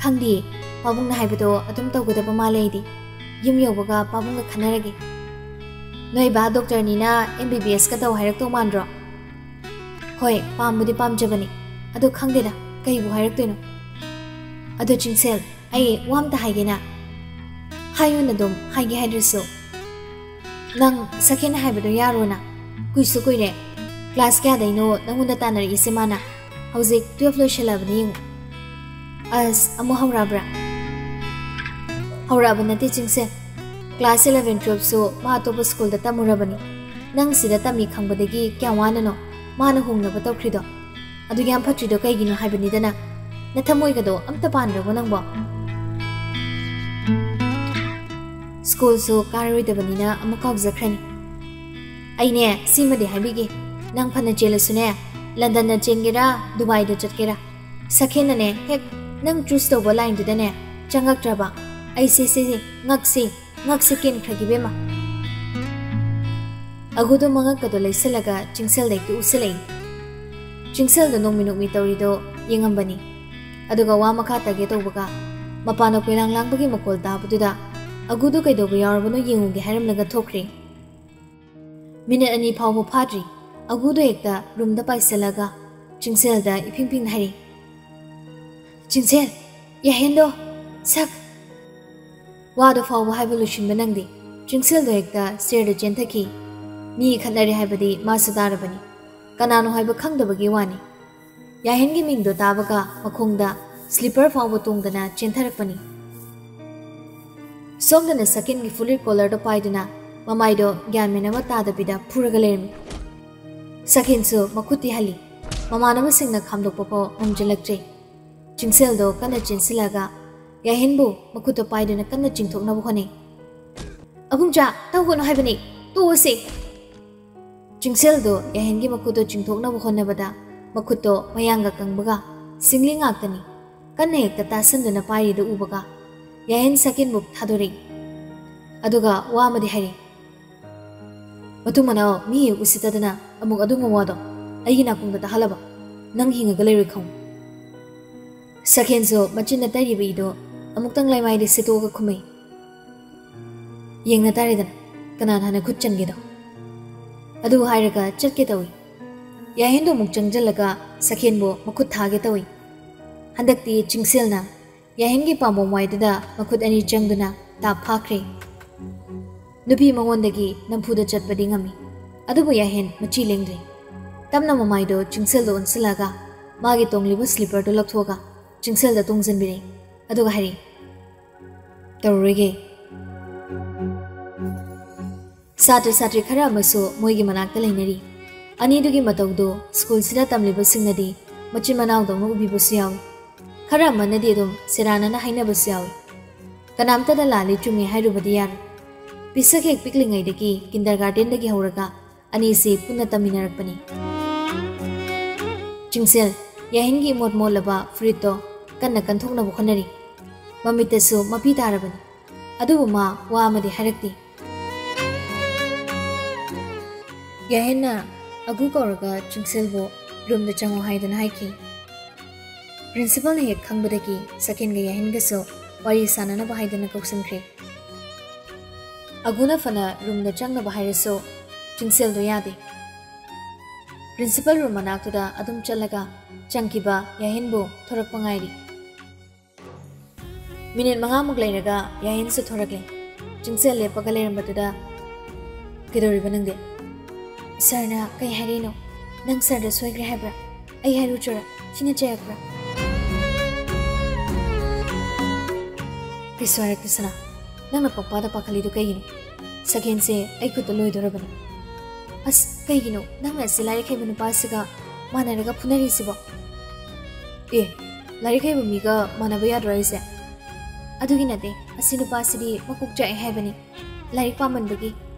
"ꯈꯪꯗꯦ, ꯄꯥꯕꯨꯡꯅ ꯍꯥꯏꯕꯗꯣ ꯑꯗꯨꯝ ꯇꯧꯒꯗꯕ ꯃꯥꯜꯂꯦ꯫ ꯑꯩꯗꯤ ꯌꯨꯝ ꯌꯧꯕꯒ ꯄꯥꯕꯨꯡꯒ ꯈꯟꯅꯔꯒꯦ꯫" ꯅꯣꯏ ꯕꯥ ꯗꯣꯛꯇꯔꯅꯤꯅ ꯑꯦꯝ ꯕꯤ ꯕꯤ ꯑꯦꯁꯀ ꯇꯧ ꯍꯥꯏꯔꯛꯇꯧ ꯃꯥꯟꯗ꯭ꯔꯣ? ꯍꯣꯏ, ꯄꯥꯝꯕꯨꯗꯤ ꯄꯥꯝꯖꯕꯅꯤ, ꯑꯗꯣ ꯈꯪꯗꯦꯗ ꯀꯩꯕꯨ ꯍꯥꯏꯔꯛꯇꯣꯏꯅꯣ꯫ ꯑꯗꯣ ꯆꯤꯡꯁꯦꯜ, ꯑꯩ ꯋꯥ ꯑꯝꯇ ꯍꯥꯏꯒꯦꯅ꯫ ꯍꯥꯏꯌꯨꯅ ꯑꯗꯨꯝ, ꯍꯥꯏꯒꯦ ꯍꯥꯏꯗ꯭ꯔꯁꯨ꯫ ꯅꯪ ꯁꯛꯍꯦꯟ ꯍꯥꯏꯕꯗꯣ ꯌꯥꯔꯣꯅ꯫ ꯀꯨꯏꯁꯨ ꯀꯨꯏꯔꯦ꯫ ꯀ꯭ꯂꯥꯁ ꯀꯌꯥꯗꯩꯅꯣ ꯅꯪꯉꯣꯟꯗ ꯇꯥꯟꯅꯔꯛꯏꯁꯦ ꯃꯥꯅ? ꯍꯧꯖꯤꯛ ꯇꯨꯌꯦꯜꯐ ꯂꯣꯏꯁꯜꯂꯛꯑꯕꯅꯤ ꯌꯦꯡꯉꯨ꯫ ꯑꯁ, ꯑꯃꯨꯛ ꯍꯧꯔꯛꯑꯕ꯭ꯔꯥ? ꯍꯧꯔꯛꯑꯕ ꯅꯠꯇꯦ ꯆꯤꯡꯁꯦ꯫ ꯀ꯭ꯂꯥꯁ ꯏꯂꯚꯦꯟ ꯇꯨꯌꯦꯜꯐꯁꯨ ꯃꯥ ꯑꯇꯣꯞꯄ ꯁ꯭ꯀꯨꯜꯗ ꯇꯝꯃꯨꯔꯕꯅꯤ꯫ ꯅꯪ ꯁꯤꯗ ꯇꯝꯃꯤ ꯈꯪꯕꯗꯒꯤ ꯀꯌꯥꯝ ꯋꯥꯅꯅꯣ ꯃꯥꯅ ꯍꯣꯡꯅꯕ ꯇꯧꯈ꯭ꯔꯤꯗꯣ꯫ ꯑꯗꯨ ꯌꯥꯝ ꯐꯠꯇ꯭ꯔꯤꯗꯣ ꯀꯩꯒꯤꯅꯣ ꯍꯥꯏꯕꯅꯤꯗꯅ꯫ ꯅꯊꯃꯣꯏꯒꯗꯣ ꯑꯝꯇ ꯄꯥꯟꯗ꯭ꯔꯕꯣ ꯅꯪꯕꯣ? ꯁ꯭ꯀꯨꯜꯁꯨ ꯀꯥꯔꯔꯣꯏꯗꯕꯅꯤꯅ ꯑꯃꯨꯛ ꯀꯥꯎꯖꯈ꯭ꯔꯅꯤ꯫ ꯑꯩꯅꯦ, ꯁꯤꯃꯗꯤ ꯍꯥꯏꯕꯤꯒꯦ, ꯅꯪ ꯐꯅ ꯆꯦꯜꯂꯁꯨꯅꯦ, ꯂꯟꯗꯟꯗ ꯆꯦꯟꯒꯦꯔꯥ, ꯗꯨꯕꯥꯏꯗ ꯆꯠꯀꯦꯔꯥ, ꯁꯛꯍꯦꯟꯅꯅꯦ ꯍꯦꯛ ꯅꯪ ꯆꯨꯁ ꯇꯧꯕ ꯂꯥꯏꯟꯗꯨꯗꯅꯦ ꯆꯪꯉꯛꯇ꯭ꯔꯕ, ꯑꯩꯁꯦ ꯁꯦ ꯉꯛꯁꯦ, ꯉꯛꯁꯦ ꯀꯦꯟꯈ꯭ꯔꯒꯦ ꯏꯕꯦꯝꯃ꯫ ꯑꯒꯨꯗꯣ ꯃꯉꯛꯀꯗꯣ ꯂꯩꯁꯜꯂꯒ ꯆꯤꯡꯁꯦꯜꯗ ꯍꯦꯛꯇ ꯎꯁꯜꯂꯛꯏ꯫ ꯆꯤꯡꯁꯦꯜꯗꯣ ꯅꯣꯡꯃꯤ ꯅꯣꯡꯃꯤ ꯇꯧꯔꯤꯗꯣ ꯌꯦꯡꯉꯝꯕꯅꯤ꯫ ꯑꯗꯨꯒ ꯋꯥ ꯃꯈꯥ ꯇꯥꯒꯦ ꯇꯧꯕꯒ ꯃꯄꯥꯟꯗ ꯀꯣꯏꯂꯥꯡ ꯂꯥꯡꯕꯒꯤ ꯃꯈꯣꯜ ꯇꯥꯕꯗꯨꯗ ꯑꯒꯨꯗꯣ ꯀꯩꯗꯧꯕ ꯌꯥꯎꯔꯕꯅꯣ ꯌꯦꯡꯉꯨꯒꯦ ꯍꯥꯏꯔꯝꯂꯒ ꯊꯣꯛꯈ꯭ꯔꯦ꯫ ꯃꯤꯅꯤꯠ ꯑꯅꯤ ꯐꯥꯎꯕ ꯐꯥꯗ꯭ꯔꯤ, ꯑꯒꯨꯗꯣ ꯍꯦꯛꯇ ꯔꯨꯝꯗ ꯄꯥꯏꯁꯜꯂꯒ ꯆꯤꯡꯁꯦꯜꯗ ꯏꯐꯤꯡ ꯐꯤꯡꯅ ꯍꯥꯏꯔꯤ, "ꯆꯤꯡꯁꯦꯜ, ꯌꯥꯍꯦꯟꯗꯣ, ꯁꯛ!" ꯋꯥꯗꯣ ꯐꯥꯎꯕ ꯍꯥꯏꯕ ꯂꯣꯏꯁꯤꯟꯕ ꯅꯪꯗꯦ꯫ ꯆꯤꯡꯁꯦꯜꯗꯣ ꯍꯦꯛꯇ ꯆꯤꯌꯔꯗ ꯆꯦꯟꯊꯈꯤ꯫ ꯃꯤ ꯈꯠꯅꯔꯦ ꯍꯥꯏꯕꯗꯤ ꯃꯥꯁꯨ ꯇꯥꯔꯕꯅꯤ꯫ ꯀꯅꯥꯅꯣ ꯍꯥꯏꯕ ꯈꯪꯗꯕꯒꯤ ꯋꯥꯅꯤ꯫ ꯌꯥꯍꯦꯟꯒꯤ ꯃꯤꯡꯗꯣ ꯇꯥꯕꯒ ꯃꯈꯣꯡꯗ ꯁ꯭ꯂꯤꯄꯔ ꯐꯥꯎꯕ ꯇꯣꯡꯗꯅ ꯆꯦꯟꯊꯔꯛꯄꯅꯤ꯫ ꯁꯣꯝꯗꯅ ꯁꯛꯍꯦꯟꯒꯤ ꯐꯨꯔꯤꯠ ꯀꯣꯂꯔꯗꯣ ꯄꯥꯏꯗꯨꯅ ꯃꯃꯥꯏꯗꯣ ꯒ꯭ꯌꯥꯟ ꯃꯦꯟ ꯑꯃ ꯇꯥꯗꯕꯤꯗ ꯐꯨꯔꯒ ꯂꯩꯔꯝꯃꯤ꯫ ꯁꯛꯍꯦꯟꯁꯨ ꯃꯈꯨꯠꯇꯤ ꯍꯜꯂꯤ꯫ ꯃꯃꯥꯟꯅꯕꯁꯤꯡꯅ ꯈꯥꯝꯗꯣꯛꯄ ꯐꯥꯎ ꯉꯝꯖꯜꯂꯛꯇ꯭ꯔꯦ꯫ ꯆꯤꯡꯁꯦꯜꯗꯣ ꯀꯟꯅ ꯆꯦꯟꯁꯤꯜꯂꯒ ꯌꯥꯍꯦꯟꯕꯨ ꯃꯈꯨꯠꯇ ꯄꯥꯏꯗꯨꯅ ꯀꯟꯅ ꯆꯤꯡꯊꯣꯛꯅꯕ ꯍꯣꯠꯅꯩ꯫ "ꯑꯕꯨꯡꯆꯥ, ꯇꯧꯒꯅꯨ ꯍꯥꯏꯕꯅꯤ, ꯇꯣꯛꯑꯁꯤ!" ꯆꯤꯡꯁꯦꯜꯗꯣ ꯌꯥꯍꯦꯟꯒꯤ ꯃꯈꯨꯠꯇꯣ ꯆꯤꯡꯊꯣꯛꯅꯕ ꯍꯣꯠꯅꯕꯗ ꯃꯈꯨꯠꯇꯣ ꯃꯌꯥꯡꯒ ꯀꯪꯕꯒ ꯁꯤꯡꯂꯤ ꯉꯥꯛꯇꯅꯤ꯫ ꯀꯟꯅ ꯍꯦꯛꯇ ꯇꯥꯁꯟꯗꯨꯅ ꯄꯥꯏꯔꯤꯗꯨ ꯎꯕꯒ ꯌꯥꯍꯦꯟ ꯁꯛꯍꯦꯟꯕꯨ ꯊꯥꯗꯣꯔꯛꯏ꯫ ꯑꯗꯨꯒ ꯋꯥ ꯑꯃꯗꯤ ꯍꯥꯏꯔꯤ, "ꯃꯇꯨꯡ ꯃꯅꯥꯎ ꯃꯤ ꯍꯦꯛ ꯎꯁꯤꯠꯇꯗꯅ ꯑꯃꯨꯛ ꯑꯗꯨꯒꯨꯝꯕ ꯋꯥꯗꯣ ꯑꯩꯒꯤ ꯅꯥꯀꯣꯡꯗ ꯇꯥꯍꯜꯂꯕ ꯅꯪ ꯍꯤꯡꯉꯒ ꯂꯩꯔꯣꯏ ꯈꯪꯉꯨ!" ꯁꯛꯍꯦꯟꯁꯨ ꯃꯆꯤꯟꯅ ꯇꯩꯔꯤꯕ ꯏꯗꯣ ꯑꯃꯨꯛꯇꯪ ꯂꯩꯃꯥꯏꯗ ꯁꯤꯠꯇꯣꯛꯑꯒ ꯈꯨꯝꯃꯩ, "ꯌꯦꯡꯅ ꯇꯥꯔꯦꯗꯅ, ꯀꯅꯥꯅ ꯍꯥꯟꯅ ꯈꯨꯠ ꯆꯟꯒꯦꯗꯣ? ꯑꯗꯨ ꯍꯥꯏꯔꯒ ꯆꯠꯀꯦ ꯇꯧꯏ꯫ ꯌꯥꯍꯦꯟꯗꯣ ꯑꯃꯨꯛ ꯆꯪꯁꯤꯜꯂꯒ ꯁꯈꯦꯟꯕꯨ ꯃꯈꯨꯠ ꯊꯥꯒꯦ ꯇꯧꯏ꯫ ꯍꯟꯗꯛꯇꯤ ꯆꯤꯡꯁꯦꯜꯅ ꯌꯥꯍꯦꯟꯒꯤ ꯄꯥꯝꯕꯣꯝ ꯋꯥꯏꯗꯨꯗ ꯃꯈꯨꯠ ꯑꯅꯤ ꯆꯪꯗꯨꯅ ꯇꯥꯞ ꯐꯥꯈ꯭ꯔꯦ꯫ ꯅꯨꯄꯤ ꯃꯉꯣꯟꯗꯒꯤ ꯅꯝꯐꯨꯗ ꯆꯠꯄꯗꯤ ꯉꯝꯃꯤ, ꯑꯗꯨꯕꯨ ꯌꯥꯍꯦꯟ ꯃꯆꯤ ꯂꯦꯡꯗ꯭ꯔꯦ꯫ ꯇꯞꯅ ꯃꯃꯥꯏꯗꯣ ꯆꯤꯡꯁꯦꯜꯗ ꯑꯣꯟꯁꯤꯜꯂꯒ ꯃꯥꯒꯤ ꯇꯣꯡꯂꯤꯕ ꯁ꯭ꯂꯤꯄꯔꯗꯨ ꯂꯧꯊꯣꯛꯑꯒ ꯆꯤꯡꯁꯦꯜꯗ ꯇꯣꯡꯁꯤꯟꯕꯤꯔꯦ꯫ ꯑꯗꯨꯒ ꯍꯥꯏꯔꯤ, "ꯇꯧꯔꯔꯣꯏꯒꯦ꯫" ꯁꯥꯇ꯭ꯔ ꯁꯥꯇ꯭ꯔꯤ ꯈꯔ ꯑꯃꯁꯨ ꯃꯣꯏꯒꯤ ꯃꯅꯥꯛꯇ ꯂꯩꯅꯔꯤ꯫ ꯑꯅꯤꯗꯨꯒꯤ ꯃꯇꯧꯗꯨ ꯁ꯭ꯀꯨꯜꯁꯤꯗ ꯇꯝꯂꯤꯕꯁꯤꯡꯅꯗꯤ ꯃꯆꯤꯟ ꯃꯅꯥꯎꯗꯧꯅ ꯎꯕꯤꯕꯁꯨ ꯌꯥꯎꯏ꯫ ꯈꯔ ꯑꯃꯅꯗꯤ ꯑꯗꯨꯝ ꯁꯦꯔꯥꯟꯅꯅ ꯍꯥꯏꯅꯕꯁꯨ ꯌꯥꯎꯏ꯫ ꯀꯅꯥꯝꯇꯗ ꯂꯥꯜꯂꯤ ꯆꯨꯝꯃꯤ ꯍꯥꯏꯔꯨꯕꯗꯤ ꯌꯥꯔꯣꯏ꯫ ꯄꯤꯁꯛ ꯍꯦꯛ ꯄꯤꯛꯂꯤꯉꯩꯗꯒꯤ ꯀꯤꯟꯗꯔꯒꯥꯔꯗꯦꯟꯗꯒꯤ ꯍꯧꯔꯒ ꯑꯅꯤꯁꯤ ꯄꯨꯟꯅ ꯇꯝꯃꯤꯟꯅꯔꯛꯄꯅꯤ꯫ ꯆꯤꯡꯁꯦꯜ, ꯌꯥꯍꯦꯟꯒꯤ ꯏꯃꯣꯠ ꯃꯣꯠꯂꯕ ꯐꯨꯔꯤꯠꯇꯣ ꯀꯟꯅ ꯀꯟꯊꯣꯛꯅꯕ ꯍꯣꯠꯅꯔꯤ꯫ ꯃꯃꯤꯠꯇꯁꯨ ꯃꯄꯤ ꯇꯥꯔꯕꯅꯤ꯫ ꯑꯗꯨꯕꯨ ꯃꯥ ꯋꯥ ꯑꯃꯗꯤ ꯍꯥꯏꯔꯛꯇꯦ꯫ ꯌꯥꯍꯦꯟꯅ ꯑꯒꯨ ꯀꯧꯔꯒ ꯆꯤꯡꯁꯦꯜꯕꯨ ꯔꯨꯝꯗ ꯆꯪꯉꯣ ꯍꯥꯏꯗꯨꯅ ꯍꯥꯏꯈꯤ꯫ ꯄ꯭ꯔꯤꯟꯁꯤꯄꯜꯅ ꯍꯦꯛ ꯈꯪꯕꯗꯒꯤ ꯁꯈꯦꯟꯒ ꯌꯥꯍꯦꯟꯒꯁꯨ ꯋꯥꯔꯤ ꯁꯥꯟꯅꯅꯕ ꯍꯥꯏꯗꯨꯅ ꯀꯧꯁꯤꯟꯈ꯭ꯔꯦ꯫ ꯑꯒꯨꯅ ꯐꯅ ꯔꯨꯝꯗ ꯆꯪꯅꯕ ꯍꯥꯏꯔꯁꯨ ꯆꯤꯡꯁꯦꯜꯗꯣ ꯌꯥꯗꯦ꯫ ꯄ꯭ꯔꯤꯟꯁꯤꯄꯜ ꯔꯨꯝ ꯃꯅꯥꯛꯇꯨꯗ ꯑꯗꯨꯝ ꯆꯠꯂꯒ ꯆꯪꯈꯤꯕ ꯌꯥꯍꯦꯟꯕꯨ ꯊꯣꯔꯛꯄ ꯉꯥꯏꯔꯤ꯫ ꯃꯤꯅꯤꯠ ꯃꯉꯥꯃꯨꯛ ꯂꯩꯔꯒ ꯌꯥꯍꯦꯟꯁꯨ ꯊꯣꯔꯛꯂꯦ꯫ ꯆꯤꯡꯁꯦꯜ ꯂꯦꯞꯄꯒ ꯂꯩꯔꯝꯕꯗꯨꯗ, "ꯀꯩꯗꯧꯔꯤꯕ ꯅꯪꯗꯤ?" "ꯁꯥꯔꯅ ꯀꯩ ꯍꯥꯏꯔꯤꯅꯣ? ꯅꯪ ꯁꯥꯔꯗ ꯁꯣꯏꯈ꯭ꯔꯦ ꯍꯥꯏꯕ꯭ꯔꯥ? ꯑꯩ ꯍꯥꯏꯔꯨꯆꯣꯔꯥ? ꯊꯤꯅ ꯆꯩꯔꯛꯄ꯭ꯔꯥ?" "ꯀꯩꯁꯨ ꯍꯥꯏꯔꯛꯇꯦ ꯁꯅꯥ꯫ ꯅꯪꯅ ꯄꯪꯄꯥꯗ ꯄꯥꯈꯠꯂꯤꯗꯨ ꯀꯩꯒꯤꯅꯣ? ꯁꯒꯦꯟꯁꯦ ꯑꯩ ꯈꯨꯠꯇ ꯂꯣꯏꯗꯣꯔꯕꯅꯤ꯫" "ꯑꯁ, ꯀꯩꯒꯤꯅꯣ ꯅꯪꯅ ꯑꯁꯤ ꯂꯥꯏꯔꯤꯛ ꯍꯩꯕ ꯅꯨꯄꯥꯁꯤꯒ ꯃꯥꯟꯅꯔꯒ ꯐꯨꯅꯔꯤꯁꯤꯕꯣ?" "ꯑꯦ, ꯂꯥꯏꯔꯤꯛ ꯍꯩꯕ ꯃꯤꯒ ꯃꯥꯟꯅꯕ ꯌꯥꯗ꯭ꯔꯣ ꯍꯥꯏꯁꯦ?" "ꯑꯗꯨꯒꯤ ꯅꯠꯇꯦ, ꯑꯁꯤ ꯅꯨꯄꯥꯁꯤꯗꯤ ꯃꯀꯣꯛ ꯆꯥꯛꯑꯦ ꯍꯥꯏꯕꯅꯤ, ꯂꯥꯏꯔꯤꯛ ꯄꯥꯃꯟꯕꯒꯤ,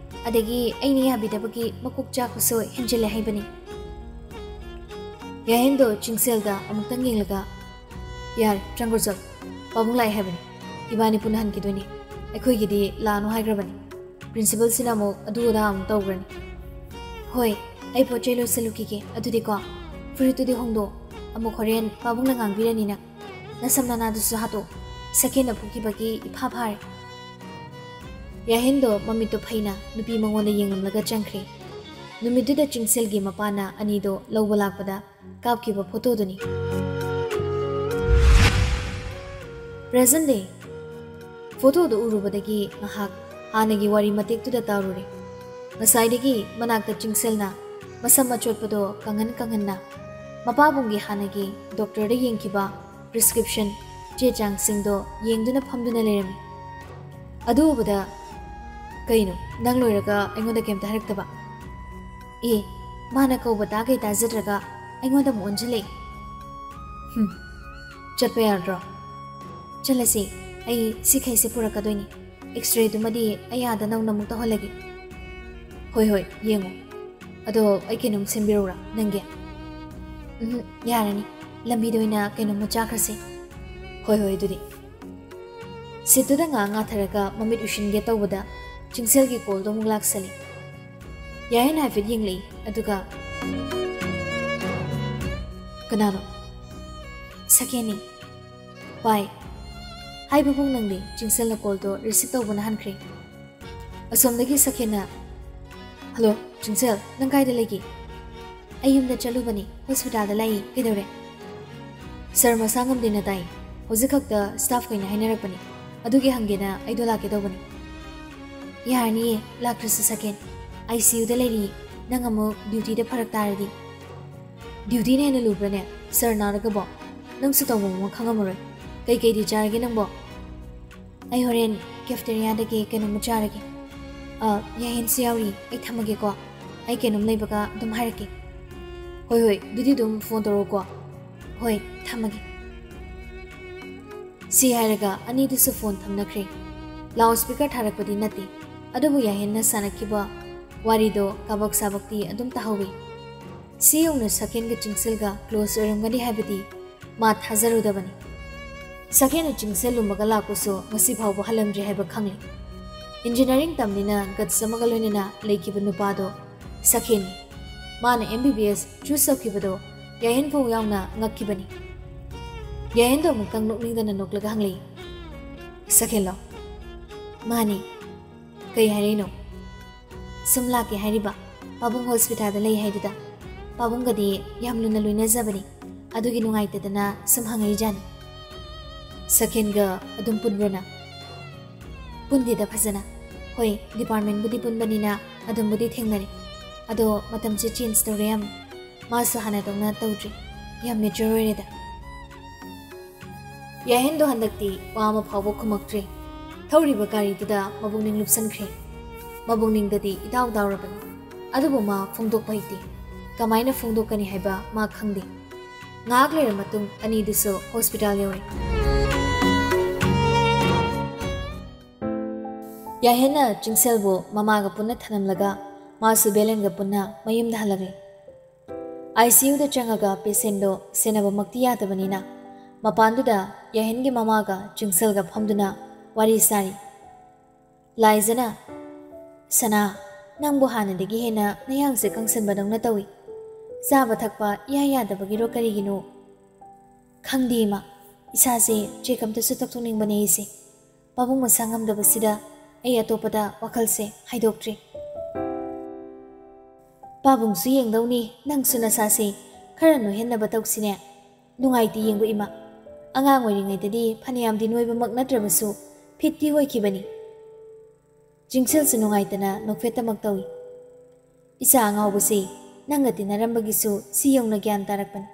ꯑꯗꯒꯤ ꯑꯩꯅ ꯌꯥꯕꯤꯗꯕꯒꯤ ꯃꯀꯣꯛ ꯆꯥꯛꯄꯁꯨ ꯍꯦꯟꯖꯤꯜꯂꯦ ꯍꯥꯏꯕꯅꯤ꯫" ꯌꯥꯍꯦꯟꯗꯣ ꯆꯤꯡꯁꯦꯜꯗ ꯑꯃꯨꯛꯇꯪ ꯌꯦꯡꯂꯒ, "ꯌꯥꯔꯦ, ꯆꯪꯈ꯭ꯔꯣ ꯆꯠꯂꯣ, ꯄꯥꯕꯨꯡ ꯂꯥꯛꯑꯦ ꯍꯥꯏꯕꯅꯤ, ꯏꯕꯥꯅꯤ ꯄꯨꯟꯅ ꯍꯟꯈꯤꯗꯣꯏꯅꯤ, ꯑꯩꯈꯣꯏꯒꯤꯗꯤ ꯂꯥꯛꯑꯅꯨ ꯍꯥꯏꯈ꯭ꯔꯕꯅꯤ, ꯄ꯭ꯔꯤꯟꯁꯤꯄꯜꯁꯤꯅ ꯑꯃꯨꯛ ꯑꯗꯨ ꯑꯗꯥ ꯑꯃꯨꯛ ꯇꯧꯈ꯭ꯔꯅꯤ꯫ ꯍꯣꯏ, ꯑꯩ ꯄꯣꯠ ꯆꯩ ꯂꯣꯏꯁꯤꯜꯂꯨꯈꯤꯒꯦ, ꯑꯗꯨꯗꯤꯀꯣ, ꯐꯨꯔꯤꯠꯇꯨꯗꯤ ꯍꯣꯡꯗꯣꯛꯑꯣ, ꯑꯃꯨꯛ ꯍꯣꯔꯦꯟ ꯄꯥꯕꯨꯡꯅ ꯉꯥꯡꯕꯤꯔꯅꯤ ꯅꯪ꯫ ꯅꯁꯝ ꯅꯅꯥꯗꯨꯁꯨ ꯍꯥꯠꯇꯣꯛꯑꯣ, ꯁꯀꯦꯟꯅ ꯐꯨꯈꯤꯕꯒꯤ ꯏꯐꯥ ꯐꯥꯔꯦ꯫" ꯌꯥꯍꯦꯟꯗꯣ ꯃꯃꯤꯠꯇꯣ ꯐꯩꯅ ꯅꯨꯄꯤ ꯃꯉꯣꯟꯗ ꯌꯦꯡꯂꯝꯂꯒ ꯆꯪꯈ꯭ꯔꯦ꯫ ꯅꯨꯃꯤꯠꯇꯨꯗ ꯆꯤꯡꯁꯦꯜꯒꯤ ꯃꯄꯥꯅ ꯑꯅꯤꯗꯣ ꯂꯧꯕ ꯂꯥꯛꯄꯗ ꯀꯥꯞꯈꯤꯕ ꯐꯣꯇꯣꯗꯨꯅꯤ꯫ Present day꯫ ꯐꯣꯇꯣꯗꯨ ꯎꯔꯨꯕꯗꯒꯤ ꯉꯥꯏꯍꯥꯛ ꯍꯥꯟꯅꯒꯤ ꯋꯥꯔꯤ ꯃꯇꯦꯛꯇꯨꯗ ꯇꯥꯔꯨꯔꯦ꯫ ꯉꯁꯥꯏꯗꯒꯤ ꯃꯅꯥꯛꯇ ꯆꯤꯡꯁꯦꯜꯅ ꯃꯁꯝ ꯑꯆꯣꯠꯄꯗꯣ ꯀꯪꯍꯟ ꯀꯪꯍꯟꯅ ꯃꯄꯥꯕꯨꯡꯒꯤ ꯍꯥꯟꯅꯒꯤ ꯗꯣꯛꯇꯔꯗ ꯌꯦꯡꯈꯤꯕ prescription ꯆꯦ ꯆꯥꯡꯁꯤꯡꯗꯣ ꯌꯦꯡꯗꯨꯅ ꯐꯝꯗꯨꯅ ꯂꯩꯔꯝꯃꯤ꯫ ꯑꯗꯨ ꯎꯕꯗ, "ꯀꯩꯅꯣ, ꯅꯪ ꯂꯣꯏꯔꯒ ꯑꯩꯉꯣꯟꯗ ꯀꯩꯝꯇ ꯍꯥꯏꯔꯛꯇꯕ?" ꯑꯦ, ꯃꯥꯅ ꯀꯧꯕ ꯇꯥꯒꯩ ꯇꯥꯖꯗ꯭ꯔꯒ ꯑꯩꯉꯣꯟꯗ ꯑꯃꯨꯛ ꯑꯣꯟꯁꯤꯜꯂꯛꯏ꯫ "ꯍꯨꯝ, ꯆꯠꯄ ꯌꯥꯔꯗ꯭ꯔꯣ?" "ꯆꯠꯂꯁꯤ, ꯑꯩ ꯁꯤꯈꯩꯁꯦ ꯄꯨꯔꯛꯀꯗꯣꯏꯅꯤ꯫ X-rayꯗꯨꯃꯗꯤ ꯑꯩ ꯑꯥꯗ ꯅꯧꯅ ꯑꯃꯨꯛ ꯇꯧꯍꯜꯂꯒꯦ꯫" "ꯍꯣꯏ, ꯍꯣꯏ, ꯌꯦꯡꯉꯣ꯫ ꯑꯗꯣ ꯑꯩ ꯀꯩꯅꯣꯝ ꯁꯦꯝꯕꯤꯔꯛꯎꯔꯥ ꯅꯪꯒꯤ?" "ꯎꯝ, ꯌꯥꯔꯅꯤ꯫ ꯂꯝꯕꯤꯗ ꯑꯣꯏꯅ ꯀꯩꯅꯣꯝꯃ ꯆꯥꯈ꯭ꯔꯁꯤ꯫" "ꯍꯣꯏ, ꯍꯣꯏ, ꯑꯗꯨꯗꯤ꯫" ꯁꯤꯠꯇꯨꯗ ꯉꯥꯏꯍꯥꯛ ꯉꯥꯊꯔꯒ ꯃꯃꯤꯠ ꯎꯏꯁꯤꯟꯒꯦ ꯇꯧꯕꯗ ꯆꯤꯡꯁꯦꯜꯒꯤ ꯀꯣꯜꯗꯣ ꯑꯃꯨꯛ ꯂꯥꯛꯁꯜꯂꯤ꯫ ꯌꯥꯍꯦꯟ ꯍꯥꯏꯐꯦꯠ ꯌꯦꯡꯂꯛꯏ, ꯑꯗꯨꯒ, "ꯀꯅꯥꯅꯣ?" "ꯁꯀꯦꯟꯅꯤ꯫" "ꯄꯥꯏ꯫" ꯍꯥꯏꯕꯕꯨ ꯅꯪꯗꯤ ꯆꯤꯡꯁꯦꯜꯅ ꯀꯣꯜꯗꯣ receive ꯇꯧꯕꯅ ꯍꯟꯈ꯭ꯔꯦ꯫ ꯑꯁꯣꯝꯗꯒꯤ ꯁꯀꯦꯟꯅ, "ꯍꯜꯂꯣ, ꯆꯤꯡꯁꯦꯜ, ꯅꯪ ꯀꯥꯏꯗ ꯂꯩꯒꯦ?" "ꯑꯩ ꯌꯨꯝꯗ ꯆꯠꯂꯨꯕꯅꯤ, ꯍꯣꯁꯄꯤꯇꯥꯜꯗ ꯂꯥꯛꯏ, ꯀꯩꯗꯧꯔꯦ?" "ꯁꯔ ꯃꯁꯥ ꯉꯝꯗꯦꯅ ꯇꯥꯏ, ꯍꯧꯖꯤꯛ ꯈꯛꯇ ꯁ꯭ꯇꯥꯐꯈꯩꯅ ꯍꯥꯏꯅꯔꯛꯄꯅꯤ, ꯑꯗꯨꯒꯤ ꯍꯪꯒꯦꯅ ꯑꯩꯗꯣ ꯂꯥꯛꯀꯦ ꯇꯧꯕꯅꯤ꯫" "ꯌꯥꯔꯅꯤꯌꯦ, ꯂꯥꯛꯇ꯭ꯔꯁꯨ ꯁꯀꯦꯟ, ꯑꯥꯏ ꯁꯤ ꯌꯨꯗ ꯂꯩꯔꯤ, ꯅꯪ ꯑꯃꯨꯛ ꯗ꯭ꯌꯨꯇꯤꯗ ꯐꯔꯛ ꯇꯥꯔꯗꯤ꯫" "ꯗ꯭ꯌꯨꯇꯤꯅ ꯍꯦꯟꯅ ꯂꯨꯕ꯭ꯔꯅꯦ ꯁꯔ ꯅꯥꯔꯒꯕꯣ? ꯅꯪꯁꯨ ꯇꯧꯐꯝ ꯑꯃ ꯈꯪꯉꯝꯃꯔꯣꯏ꯫ ꯀꯩꯀꯩꯗꯤ ꯆꯥꯔꯒꯦ ꯅꯪꯕꯣ?" "ꯑꯩ ꯍꯣꯔꯦꯟ ꯀꯦꯐꯦꯇꯦꯔꯤꯌꯥꯗꯒꯤ ꯀꯩꯅꯣꯝꯃ ꯆꯥꯔꯒꯦ꯫ ꯑ, ꯌꯥꯍꯦꯟꯁꯨ ꯌꯥꯎꯔꯤ, ꯑꯩ ꯊꯝꯃꯒꯦꯀꯣ꯫ ꯑꯩ ꯀꯩꯅꯣꯝ ꯂꯩꯕꯒ ꯑꯗꯨꯝ ꯍꯥꯏꯔꯛꯀꯦ꯫" "ꯍꯣꯏ, ꯍꯣꯏ, ꯑꯗꯨꯗꯤ ꯑꯗꯨꯝ ꯐꯣꯟ ꯇꯧꯔꯛꯎꯀꯣ꯫" "ꯍꯣꯏ, ꯊꯝꯃꯒꯦ꯫" ꯁꯤ ꯍꯥꯏꯔꯒ ꯑꯅꯤꯗꯨꯁꯨ ꯐꯣꯟ ꯊꯝꯅꯈ꯭ꯔꯦ꯫ ꯂꯥꯎꯠ ꯁ꯭ꯄꯤꯀꯔ ꯊꯥꯔꯛꯄꯗꯤ ꯅꯠꯇꯦ, ꯑꯗꯨꯕꯨ ꯌꯥꯍꯦꯟꯅ ꯁꯥꯟꯅꯈꯤꯕ ꯋꯥꯔꯤꯗꯣ ꯀꯥꯕꯛ ꯁꯥꯕꯛꯇꯤ ꯑꯗꯨꯝ ꯇꯥꯍꯧꯋꯤ꯫ ꯁꯤ ꯌꯧꯅ ꯁꯀꯦꯟꯒ ꯆꯤꯡꯁꯤꯜꯒ close ꯑꯣꯏꯔꯝꯒꯅꯤ ꯍꯥꯏꯕꯗꯤ ꯃꯥ ꯊꯥꯖꯔꯨꯗꯕꯅꯤ꯫ ꯁꯀꯦꯟꯅ ꯆꯤꯡꯁꯤꯜ ꯂꯨꯝꯃꯒ ꯂꯥꯛꯄꯁꯨ ꯉꯁꯤ ꯐꯥꯎꯕ ꯍꯜꯂꯝꯗ꯭ꯔꯤ ꯍꯥꯏꯕ ꯈꯪꯂꯤ꯫ ꯏꯟꯖꯤꯅꯤꯌꯥꯔꯤꯡ ꯇꯝꯅꯤꯅ ꯒꯠꯁ ꯑꯃꯒ ꯂꯣꯏꯅꯅ ꯂꯩꯈꯤꯕ ꯅꯨꯄꯥꯗꯣ ꯁꯀꯦꯟꯅꯤ꯫ ꯃꯥꯅ M B B S choose ꯇꯧꯈꯤꯕꯗꯣ ꯌꯥꯍꯦꯟ ꯐꯥꯎ ꯌꯥꯎꯅ ꯉꯛꯈꯤꯕꯅꯤ꯫ ꯌꯥꯍꯦꯟꯗꯣ ꯑꯃꯨꯛꯇꯪ ꯅꯣꯛꯅꯤꯡꯗꯅ ꯅꯣꯛꯂꯒ ꯍꯪꯂꯛꯏ, "ꯁꯀꯦꯟꯂꯣ?" "ꯃꯥꯅꯤ꯫" ꯀꯩ ꯍꯥꯏꯔꯤꯅꯣ? ꯁꯨꯝ ꯂꯥꯛꯀꯦ ꯍꯥꯏꯔꯤꯕ? ꯄꯥꯕꯨꯡ ꯍꯣꯁꯄꯤꯇꯥꯜꯗ ꯂꯩ ꯍꯥꯏꯗꯨꯗ? ꯄꯥꯕꯨꯡꯒꯗꯤ ꯌꯥꯝ ꯂꯨꯅ ꯂꯣꯏꯅꯖꯕꯅꯤ, ꯑꯗꯨꯒꯤ ꯅꯨꯡꯉꯥꯏꯇꯗꯅ ꯁꯨꯝ ꯍꯪꯉꯛꯏꯖꯥꯠꯅꯤ꯫ ꯁꯈꯦꯟꯒ ꯑꯗꯨꯝ ꯄꯨꯟꯕ꯭ꯔꯣ ꯅꯪ? ꯄꯨꯟꯗꯦꯗ ꯐꯖꯅ꯫ ꯍꯣꯏ, ꯗꯤꯄꯥꯔꯠꯃꯦꯟꯕꯨꯗꯤ ꯄꯨꯟꯕꯅꯤꯅ ꯑꯗꯨꯝꯕꯨꯗꯤ ꯊꯦꯡꯅꯔꯦ, ꯑꯗꯣ ꯃꯇꯝꯁꯦ ꯆꯦꯟꯖ ꯇꯧꯔꯦ ꯌꯥꯝ꯫ ꯃꯥꯁꯨ ꯍꯥꯟꯅꯗꯧꯅ ꯇꯧꯗ꯭ꯔꯦ, ꯌꯥꯝ ꯃꯦꯆꯣꯔ ꯑꯣꯏꯔꯦꯗ꯫ ꯌꯥꯍꯦꯟꯗꯣ ꯍꯟꯗꯛꯇꯤ ꯋꯥ ꯑꯃ ꯐꯥꯎꯕ ꯈꯨꯝꯃꯛꯇ꯭ꯔꯦ꯫ ꯊꯧꯔꯤꯕ ꯒꯥꯔꯤꯗꯨꯗ ꯃꯕꯨꯛꯅꯤꯡ ꯂꯨꯞꯁꯟꯈ꯭ꯔꯦ꯫ ꯃꯕꯨꯛꯅꯤꯡꯗꯗꯤ ꯏꯗꯥꯎ ꯗꯥꯎꯔꯕꯅꯤ, ꯑꯗꯨꯕꯨ ꯃꯥ ꯐꯣꯡꯗꯣꯛꯄ ꯍꯩꯇꯦ꯫ ꯀꯃꯥꯏꯅ ꯐꯣꯡꯗꯣꯛꯀꯅꯤ ꯍꯥꯏꯕ ꯃꯥ ꯈꯪꯗꯦ꯫ ꯉꯥꯏꯍꯥꯛ ꯂꯩꯔ ꯃꯇꯨꯡ ꯑꯅꯤꯗꯨꯁꯨ ꯍꯣꯁꯄꯤꯇꯥꯜ ꯌꯧꯔꯦ꯫ ꯌꯥꯍꯦꯟꯅ ꯆꯤꯡꯁꯦꯜꯕꯨ ꯃꯃꯥꯒ ꯄꯨꯟꯅ ꯊꯅꯝꯂꯒ ꯃꯥꯁꯨ ꯕꯦꯂꯦꯟꯒ ꯄꯨꯟꯅ ꯃꯌꯨꯝꯗ ꯍꯜꯂꯛꯂꯦ꯫ ꯑꯥꯏ ꯁꯤ ꯌꯨꯗ ꯆꯪꯉꯒ ꯄꯦꯁꯦꯟꯗꯣ ꯁꯦꯟꯅꯕꯃꯛꯇꯤ ꯌꯥꯗꯕꯅꯤꯅ ꯃꯄꯥꯟꯗꯨꯗ ꯌꯥꯍꯦꯟꯒꯤ ꯃꯃꯥꯒ ꯆꯤꯡꯁꯦꯜꯒ ꯐꯝꯗꯨꯅ ꯋꯥꯔꯤ ꯁꯥꯔꯤ꯫ ꯂꯥꯏꯖꯅ, "ꯁꯅꯥ, ꯅꯪꯕꯨ ꯍꯥꯟꯅꯗꯒꯤ ꯍꯦꯟꯅ ꯅꯌꯥꯡꯁꯦ ꯀꯪꯁꯟꯕꯗꯧꯅ ꯇꯧꯏ꯫ ꯆꯥꯕ ꯊꯛꯄ ꯏꯌꯥ ꯌꯥꯗꯕꯒꯤꯔꯣ ꯀꯔꯤꯒꯤꯅꯣ?" "ꯈꯪꯗꯦ ꯏꯃꯥ, ꯏꯁꯥꯁꯦ ꯆꯦꯛ ꯑꯝꯇꯁꯨ ꯇꯧꯊꯣꯛꯅꯤꯡꯕꯅꯦ ꯑꯩꯁꯦ꯫ ꯄꯥꯕꯨꯡ ꯃꯁꯥ ꯉꯝꯗꯕꯁꯤꯗ ꯑꯩ ꯑꯇꯣꯞꯄꯗ ꯋꯥꯈꯜꯁꯦ ꯍꯥꯏꯗꯣꯛꯇ꯭ꯔꯤ꯫ ꯄꯥꯕꯨꯡꯁꯨ ꯌꯦꯡꯗꯧꯅꯤ, ꯅꯪꯁꯨ ꯅꯁꯥꯁꯦ ꯈꯔ ꯅꯣꯏꯍꯟꯅꯕ ꯇꯧꯁꯤꯅꯦ꯫ ꯅꯨꯡꯉꯥꯏꯇꯦ ꯌꯦꯡꯕ ꯏꯃꯥ, ꯑꯉꯥꯡ ꯑꯣꯏꯔꯤꯉꯩꯗꯗꯤ ꯐꯅꯌꯥꯝꯗꯤ ꯅꯣꯏꯕꯃꯛ ꯅꯠꯇ꯭ꯔꯕꯁꯨ ꯐꯤꯠꯇꯤ ꯑꯣꯏꯈꯤꯕꯅꯤ꯫" ꯆꯤꯡꯁꯤꯜꯁꯨ ꯅꯨꯡꯉꯥꯏꯇꯅ ꯅꯣꯛꯐꯦꯠꯇꯃꯛ ꯇꯧꯏ꯫ "ꯏꯆꯥ ꯑꯉꯥꯎꯕꯁꯤ ꯅꯪꯒ ꯇꯤꯟꯅꯔꯝꯕꯒꯤꯁꯨ ꯁꯤ ꯌꯧꯅ ꯒ꯭ꯌꯥꯟ ꯇꯥꯔꯛꯄꯅꯤ꯫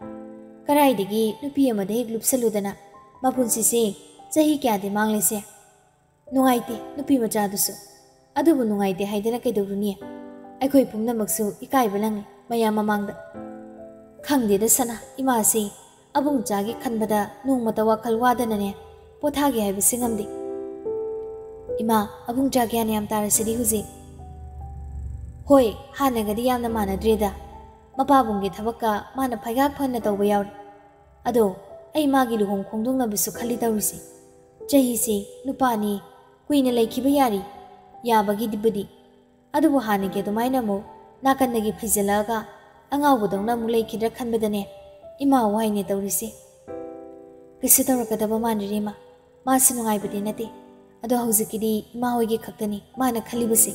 ꯀꯔꯥꯏꯗꯒꯤ ꯅꯨꯄꯤ ꯑꯃꯗ ꯍꯦꯛ ꯂꯨꯞꯁꯜꯂꯨꯗꯅ ꯃꯄꯨꯟꯁꯤꯁꯦ ꯆꯍꯤ ꯀꯌꯥꯗꯤ ꯃꯥꯡꯂꯦꯁꯦ꯫ ꯅꯨꯡꯉꯥꯏꯇꯦ ꯅꯨꯄꯤ ꯃꯆꯥꯗꯨꯁꯨ꯫ ꯑꯗꯨꯕꯨ ꯅꯨꯡꯉꯥꯏꯇꯦ ꯍꯥꯏꯗꯅ ꯀꯩꯗꯧꯔꯨꯅꯤ? ꯑꯩꯈꯣꯏ ꯄꯨꯝꯅꯃꯛꯁꯨ ꯏꯀꯥꯏꯕ ꯅꯪꯉꯤ ꯃꯌꯥꯝ ꯃꯃꯥꯡꯗ꯫" ꯈꯪꯗꯦꯗ ꯁꯅꯥ, ꯏꯃꯥꯁꯤ ꯑꯕꯨꯡꯆꯥꯒꯤ ꯈꯟꯕꯗ ꯅꯣꯡꯃꯇ ꯋꯥꯈꯜ ꯋꯥꯗꯅꯅꯦ ꯄꯣꯊꯥꯒꯦ ꯍꯥꯏꯕꯁꯤ ꯉꯝꯗꯦ꯫ "ꯏꯃꯥ, ꯑꯕꯨꯡꯆꯥ ꯒ꯭ꯌꯥꯟ ꯌꯥꯝ ꯇꯥꯔꯁꯤꯗꯤ ꯍꯧꯖꯤꯛ꯫" "ꯍꯣꯏ, ꯍꯥꯟꯅꯒꯗꯤ ꯌꯥꯝꯅ ꯃꯥꯟꯅꯗ꯭ꯔꯦꯗ꯫ ꯃꯄꯥꯕꯨꯡꯒꯤ ꯊꯕꯛꯀ ꯃꯥꯅ ꯐꯩꯒꯥꯛ ꯐꯅ ꯇꯧꯕ ꯌꯥꯎꯔꯦ꯫ ꯑꯗꯣ ꯑꯩ ꯃꯥꯒꯤ ꯂꯨꯍꯣꯡ ꯈꯣꯡꯗꯣꯡꯅꯕꯁꯨ ꯈꯜꯂꯤ ꯇꯧꯔꯤꯁꯦ꯫ ꯆꯍꯤꯁꯤ ꯅꯨꯄꯥꯅꯤ, ꯀꯨꯏꯅ ꯂꯩꯈꯤꯕ ꯌꯥꯔꯤ, ꯌꯥꯕꯒꯤꯕꯨꯗꯤ꯫ ꯑꯗꯨꯕꯨ ꯍꯥꯟꯅꯒꯤ ꯑꯗꯨꯃꯥꯏꯅ ꯑꯃꯨꯛ ꯅꯥꯀꯟꯗꯒꯤ ꯐꯩꯖꯤꯜꯂꯛꯑꯒ ꯑꯉꯥꯎꯕꯗꯧꯅ ꯑꯃꯨꯛ ꯂꯩꯈꯤꯗ꯭ꯔꯥ ꯈꯟꯕꯗꯅꯦ ꯏꯃꯥ ꯋꯥꯏꯅꯦ ꯇꯧꯔꯤꯁꯦ꯫" "ꯀꯩꯁꯨ ꯇꯧꯔꯛꯀꯗꯕ ꯃꯥꯟꯗ꯭ꯔꯦ ꯏꯃꯥ꯫ ꯃꯥꯁꯨ ꯅꯨꯡꯉꯥꯏꯕꯗꯤ ꯅꯠꯇꯦ꯫ ꯑꯗꯣ ꯍꯧꯖꯤꯛꯀꯤꯗꯤ ꯏꯃꯥ ꯍꯣꯏꯒꯤ ꯈꯛꯇꯅꯤ ꯃꯥꯅ ꯈꯜꯂꯤꯕꯁꯦ꯫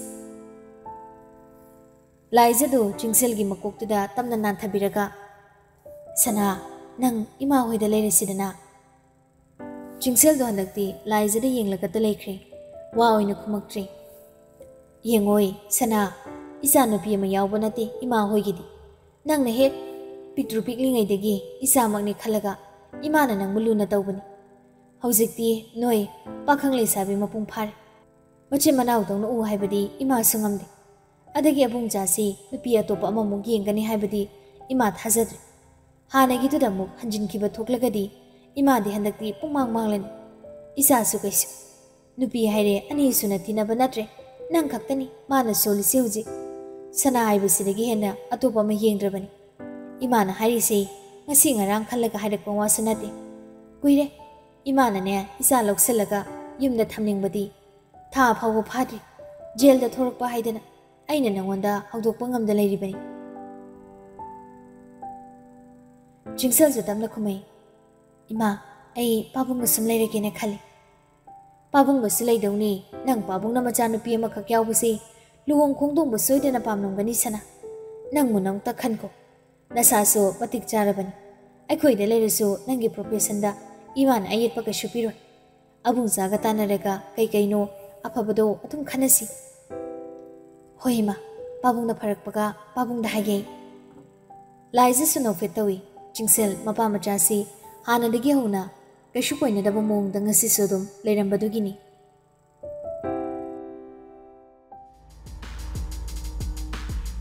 ꯂꯥꯏꯖꯗꯨ ꯆꯤꯡꯁꯦꯜꯒꯤ ꯃꯀꯣꯛꯇꯨꯗ ꯇꯞꯅ ꯅꯥꯟꯊꯕꯤꯔꯒ, "ꯁꯅꯥ, ꯅꯪ ꯏꯃꯥ ꯍꯣꯏꯗ ꯂꯩꯔꯁꯤꯗꯅ?" ꯆꯤꯡꯁꯦꯜꯗꯣ ꯍꯟꯗꯛꯇꯤ ꯂꯥꯏꯖꯗ ꯌꯦꯡꯂꯒꯇ ꯂꯩꯈ꯭ꯔꯦ꯫ ꯋꯥ ꯑꯣꯏꯅ ꯈꯨꯝꯃꯛꯇ꯭ꯔꯦ꯫ "ꯌꯦꯡꯉꯣꯏ, ꯁꯅꯥ, ꯏꯆꯥ ꯅꯨꯄꯤ ꯑꯃ ꯌꯥꯎꯕ ꯅꯠꯇꯦ ꯏꯃꯥ ꯍꯣꯏꯒꯤꯗꯤ꯫ ꯅꯪꯅ ꯍꯦꯛ ꯄꯤꯛꯇ꯭ꯔꯨ ꯄꯤꯛꯂꯤꯉꯩꯗꯒꯤ ꯏꯆꯥꯃꯛꯅꯤ ꯈꯜꯂꯒ ꯏꯃꯥꯅ ꯅꯪꯕꯨ ꯂꯨꯅ ꯇꯧꯕꯅꯤ꯫ ꯍꯧꯖꯤꯛꯇꯤ ꯅꯣꯏ ꯄꯥꯈꯪ ꯂꯩꯁꯥꯕꯤ ꯃꯄꯨꯡ ꯐꯥꯔꯦ꯫ ꯃꯆꯤꯟ ꯃꯅꯥꯎꯗꯧꯅ ꯎ ꯍꯥꯏꯕꯗꯤ ꯏꯃꯥꯁꯨ ꯉꯝꯗꯦ꯫ ꯑꯗꯒꯤ ꯑꯕꯨꯡꯆꯥꯁꯤ ꯅꯨꯄꯤ ꯑꯇꯣꯞꯄ ꯑꯃꯃꯨꯛ ꯌꯦꯡꯒꯅꯤ ꯍꯥꯏꯕꯗꯤ ꯏꯃꯥ ꯊꯥꯖꯗ꯭ꯔꯦ꯫ ꯍꯥꯟꯅꯒꯤꯗꯨꯗ ꯑꯃꯨꯛ ꯍꯟꯖꯤꯟꯈꯤꯕ ꯊꯣꯛꯂꯒꯗꯤ ꯏꯃꯥꯗꯤ ꯍꯟꯗꯛꯇꯤ ꯄꯨꯡꯃꯥꯡ ꯃꯥꯡꯂꯅꯤ꯫ ꯏꯆꯥꯁꯨ ꯀꯩꯁꯨ꯫ ꯅꯨꯄꯤ ꯍꯥꯏꯔꯦ ꯑꯅꯤ ꯁꯨꯅ ꯊꯤꯅꯕ ꯅꯠꯇ꯭ꯔꯦ꯫ ꯅꯪ ꯈꯛꯇꯅꯤ ꯃꯥꯅ ꯁꯣꯜꯂꯤꯁꯤ ꯍꯧꯖꯤꯛ꯫ ꯁꯅꯥ ꯍꯥꯏꯕꯁꯤꯗꯒꯤ ꯍꯦꯟꯅ ꯑꯇꯣꯞꯄ ꯑꯃ ꯌꯦꯡꯗ꯭ꯔꯕꯅꯤ꯫ ꯏꯃꯥꯅ ꯍꯥꯏꯔꯤꯁꯤ ꯉꯁꯤ ꯉꯔꯥꯡ ꯈꯜꯂꯒ ꯍꯥꯏꯔꯛꯄ ꯋꯥꯁꯨ ꯅꯠꯇꯦ꯫ ꯀꯨꯏꯔꯦ ꯏꯃꯥꯅꯅꯦ ꯏꯆꯥ ꯂꯧꯁꯤꯜꯂꯒ ꯌꯨꯝꯗ ꯊꯝꯅꯤꯡꯕꯗꯤ꯫ ꯊꯥ ꯐꯥꯎꯕ ꯐꯥꯗ꯭ꯔꯤ꯫ ꯖꯦꯜꯗ ꯊꯣꯔꯛꯄ ꯍꯥꯏꯗꯅ ꯑꯩꯅ ꯅꯉꯣꯟꯗ ꯍꯧꯗꯣꯛꯄ ꯉꯝꯗ ꯂꯩꯔꯤꯕꯅꯤ꯫ ꯆꯤꯡꯁꯦꯜꯁꯨ ꯇꯞꯅ ꯈꯨꯝꯃꯩ, "ꯏꯃꯥ, ꯑꯩ ꯄꯥꯕꯨꯡꯒ ꯁꯨꯝ ꯂꯩꯔꯒꯦꯅ ꯈꯜꯂꯤ꯫" "ꯄꯥꯕꯨꯡꯒꯁꯨ ꯂꯩꯗꯧꯅꯤ꯫ ꯅꯪ ꯄꯥꯕꯨꯡꯅ ꯃꯆꯥꯅꯨꯄꯤ ꯑꯃꯈꯛ ꯌꯥꯎꯕꯁꯤ ꯂꯨꯍꯣꯡ ꯈꯣꯡꯗꯣꯡꯕ ꯁꯣꯏꯗꯅ ꯄꯥꯝꯂꯝꯒꯅꯤ ꯁꯅꯥ꯫ ꯅꯪꯕꯨ ꯅꯪꯇ ꯈꯟꯈꯣ꯫ ꯅꯁꯥꯁꯨ ꯃꯇꯤꯛ ꯆꯥꯔꯕꯅꯤ꯫ ꯑꯩꯈꯣꯏꯗ ꯂꯩꯔꯁꯨ ꯅꯪꯒꯤ professionꯗ ꯏꯃꯥꯅ ꯑꯌꯦꯠꯄ ꯀꯩꯁꯨ ꯄꯤꯔꯣꯏ꯫ ꯑꯕꯨꯡꯆꯥꯒ ꯇꯥꯟꯅꯔꯒ ꯀꯩ ꯀꯩꯅꯣ ꯑꯐꯕꯗꯣ ꯑꯗꯨꯝ ꯈꯟꯅꯁꯤ꯫" "ꯍꯣꯏ ꯏꯃꯥ, ꯄꯥꯕꯨꯡꯅ ꯐꯔꯛꯄꯒ ꯄꯥꯕꯨꯡꯗ ꯍꯥꯏꯒꯦ꯫" ꯂꯥꯏꯖꯁꯨ ꯅꯣꯛꯐꯦꯠ ꯇꯧꯏ꯫ ꯆꯤꯡꯁꯦꯜ ꯃꯄꯥ ꯃꯆꯥꯁꯤ ꯍꯥꯟꯅꯗꯒꯤ ꯍꯧꯅ ꯀꯩꯁꯨ ꯀꯣꯏꯅꯗꯕ ꯃꯑꯣꯡꯗ ꯉꯁꯤꯁꯨ ꯑꯗꯨꯝ ꯂꯩꯔꯝꯕꯗꯨꯒꯤꯅꯤ꯫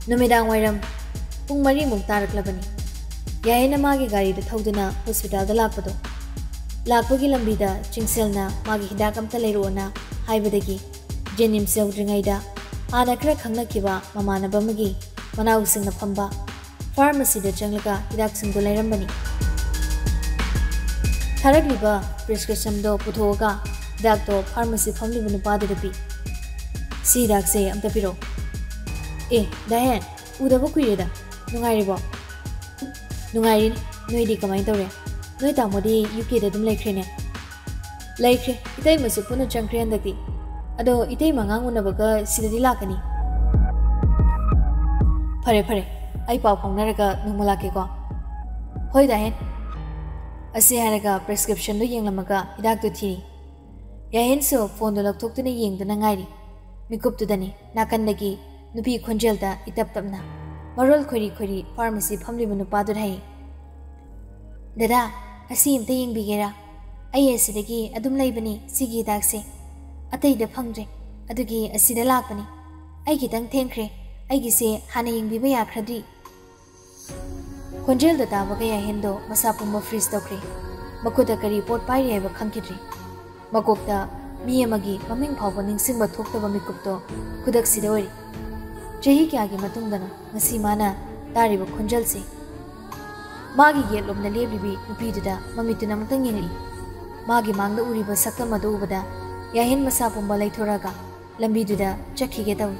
ꯅꯨꯃꯤꯗꯥꯡ ꯋꯥꯏꯔꯝ ꯄꯨꯡ ꯃꯔꯤꯃꯨꯛ ꯇꯥꯔꯛꯂꯕꯅꯤ꯫ ꯌꯥꯏꯌꯦꯅ ꯃꯥꯒꯤ ꯒꯥꯔꯤꯗ ꯊꯧꯗꯨꯅ hospitalꯗ ꯂꯥꯛꯄꯗꯣ꯫ ꯂꯥꯛꯄꯒꯤ ꯂꯝꯕꯤꯗ ꯆꯤꯡꯁꯦꯜꯅ ꯃꯥꯒꯤ ꯍꯤꯗꯥꯛ ꯑꯝꯇ ꯂꯩꯔꯛꯑꯣꯅ ꯍꯥꯏꯕꯗꯒꯤ Jennimsꯌꯧꯗ꯭ꯔꯤꯉꯩꯗ ꯍꯥꯟꯅ ꯈꯔ ꯈꯪꯅꯈꯤꯕ ꯃꯃꯥꯟꯅꯕ ꯑꯃꯒꯤ ꯃꯅꯥꯎꯁꯤꯡꯅ ꯐꯝꯕ pharmacyꯗ ꯆꯪꯂꯒ ꯍꯤꯗꯥꯛꯁꯤꯡꯗꯨ ꯂꯩꯔꯝꯕꯅꯤ꯫ ꯊꯥꯔꯛꯂꯤꯕ prescriptionꯗꯣ ꯄꯨꯊꯣꯛꯑꯒ ꯍꯤꯗꯥꯛꯇꯣ pharmacy ꯐꯝꯂꯤꯕ ꯅꯨꯄꯥꯗꯨꯗ ꯄꯤ꯫ "ꯁꯤ ꯍꯤꯗꯥꯛꯁꯦ ꯑꯝꯇ ꯄꯤꯔꯛꯑꯣ꯫" "ꯑꯦ, ꯗꯥꯍꯦꯟ, ꯎꯗꯕ ꯀꯨꯏꯔꯦꯗ꯫ ꯅꯨꯡꯉꯥꯏꯔꯤꯕꯣ?" "ꯅꯨꯡꯉꯥꯏꯔꯤꯅꯤ꯫ ꯅꯣꯏꯗꯤ ꯀꯃꯥꯏꯅ ꯇꯧꯔꯦ? ꯅꯣꯏ ꯇꯥꯃꯣꯗꯤ UKꯗ ꯑꯗꯨꯝ ꯂꯩꯈ꯭ꯔꯦꯅꯦ?" ꯂꯩꯈ꯭ꯔꯦ, ꯏꯇꯩꯃꯁꯨ ꯄꯨꯟꯅ ꯆꯪꯈ꯭ꯔꯦ ꯍꯟꯗꯛꯇꯤ꯫ ꯑꯗꯣ ꯏꯇꯩꯃ ꯑꯉꯥꯡ ꯎꯅꯕꯒ ꯁꯤꯗꯗꯤ ꯂꯥꯛꯀꯅꯤ? ꯐꯔꯦ ꯐꯔꯦ, ꯑꯩ ꯄꯥꯎ ꯐꯥꯎꯅꯔꯒ ꯅꯣꯡꯃ ꯂꯥꯛꯀꯦꯀꯣ꯫ ꯍꯣꯏ ꯗꯥꯍꯦꯟ꯫ ꯑꯁꯤ ꯍꯥꯏꯔꯒ prescriptionꯗꯨ ꯌꯦꯡꯂꯝꯃꯒ ꯍꯤꯗꯥꯛꯇꯨ ꯊꯤꯔꯤ꯫ ꯌꯥꯍꯦꯟꯁꯨ phoneꯗꯨ ꯂꯧꯊꯣꯛꯇꯨꯅ ꯌꯦꯡꯗꯨꯅ ꯉꯥꯏꯔꯤ꯫ ꯃꯤꯀꯨꯞꯇꯨꯗꯅꯤ ꯅꯥꯀꯟꯗꯒꯤ ꯅꯨꯄꯤ ꯈꯣꯟꯖꯦꯜꯗ ꯏꯇꯞ ꯇꯞꯅ ꯃꯔꯣꯜ ꯈꯣꯏꯔꯤ ꯈꯣꯏꯔꯤ pharmacy ꯐꯝꯂꯤꯕ ꯅꯨꯄꯥꯗꯨꯅ ꯍꯥꯏ, "ꯗꯗꯥ, ꯑꯁꯤ ꯑꯝꯇ ꯌꯦꯡꯕꯤꯒꯦꯔꯥ? ꯑꯩ ꯑꯁꯤꯗꯒꯤ ꯑꯗꯨꯝ ꯂꯩꯕꯅꯤ ꯁꯤꯒꯤ ꯍꯤꯗꯥꯛꯁꯦ꯫ ꯑꯇꯩꯗ ꯐꯪꯗ꯭ꯔꯦ, ꯑꯗꯨꯒꯤ ꯑꯁꯤꯗ ꯂꯥꯛꯄꯅꯤ꯫ ꯑꯩ ꯈꯤꯇꯪ ꯊꯦꯡꯈ꯭ꯔꯦ, ꯑꯩꯒꯤꯁꯦ ꯍꯥꯟꯅ ꯌꯦꯡꯕꯤꯕ ꯌꯥꯈ꯭ꯔꯗꯤ?" ꯈꯣꯟꯖꯦꯜꯗꯣ ꯇꯥꯕꯒ ꯌꯥꯍꯦꯟꯗꯣ ꯃꯁꯥ ꯄꯨꯝꯕ freeze ꯇꯧꯈ꯭ꯔꯦ꯫ ꯃꯈꯨꯠꯇ ꯀꯔꯤ ꯄꯣꯠ ꯄꯥꯏꯔꯤ ꯍꯥꯏꯕ ꯈꯪꯈꯤꯗ꯭ꯔꯦ꯫ ꯃꯀꯣꯛꯇ ꯃꯤ ꯑꯃꯒꯤ ꯃꯃꯤꯡ ꯐꯥꯎꯕ ꯅꯤꯡꯁꯤꯡꯕ ꯊꯣꯛꯇꯕ ꯃꯤꯀꯨꯞꯇꯣ ꯈꯨꯗꯛꯁꯤꯗ ꯑꯣꯏꯔꯦ꯫ ꯆꯍꯤ ꯀꯌꯥꯒꯤ ꯃꯇꯨꯡꯗꯅꯣ ꯉꯁꯤ ꯃꯥꯅ ꯇꯥꯔꯤꯕ ꯈꯣꯟꯖꯦꯜꯁꯦ꯫ ꯃꯥꯒꯤ ꯌꯦꯠꯂꯣꯝꯗ ꯂꯦꯞꯂꯤꯕꯤ ꯅꯨꯄꯤꯗꯨꯗ ꯃꯃꯤꯠꯇꯨꯅ ꯑꯃꯨꯛꯇꯪ ꯌꯦꯡꯂꯛꯏ꯫ ꯃꯥꯒꯤ ꯃꯥꯡꯗ ꯎꯔꯤꯕ ꯁꯛꯇꯝ ꯑꯗꯨ ꯎꯕꯗ ꯌꯥꯍꯦꯟ ꯃꯁꯥ ꯄꯨꯝꯕ ꯂꯩꯊꯣꯔꯛꯑꯒ ꯂꯝꯕꯤꯗꯨꯗ ꯆꯠꯈꯤꯒꯦ ꯇꯧꯏ꯫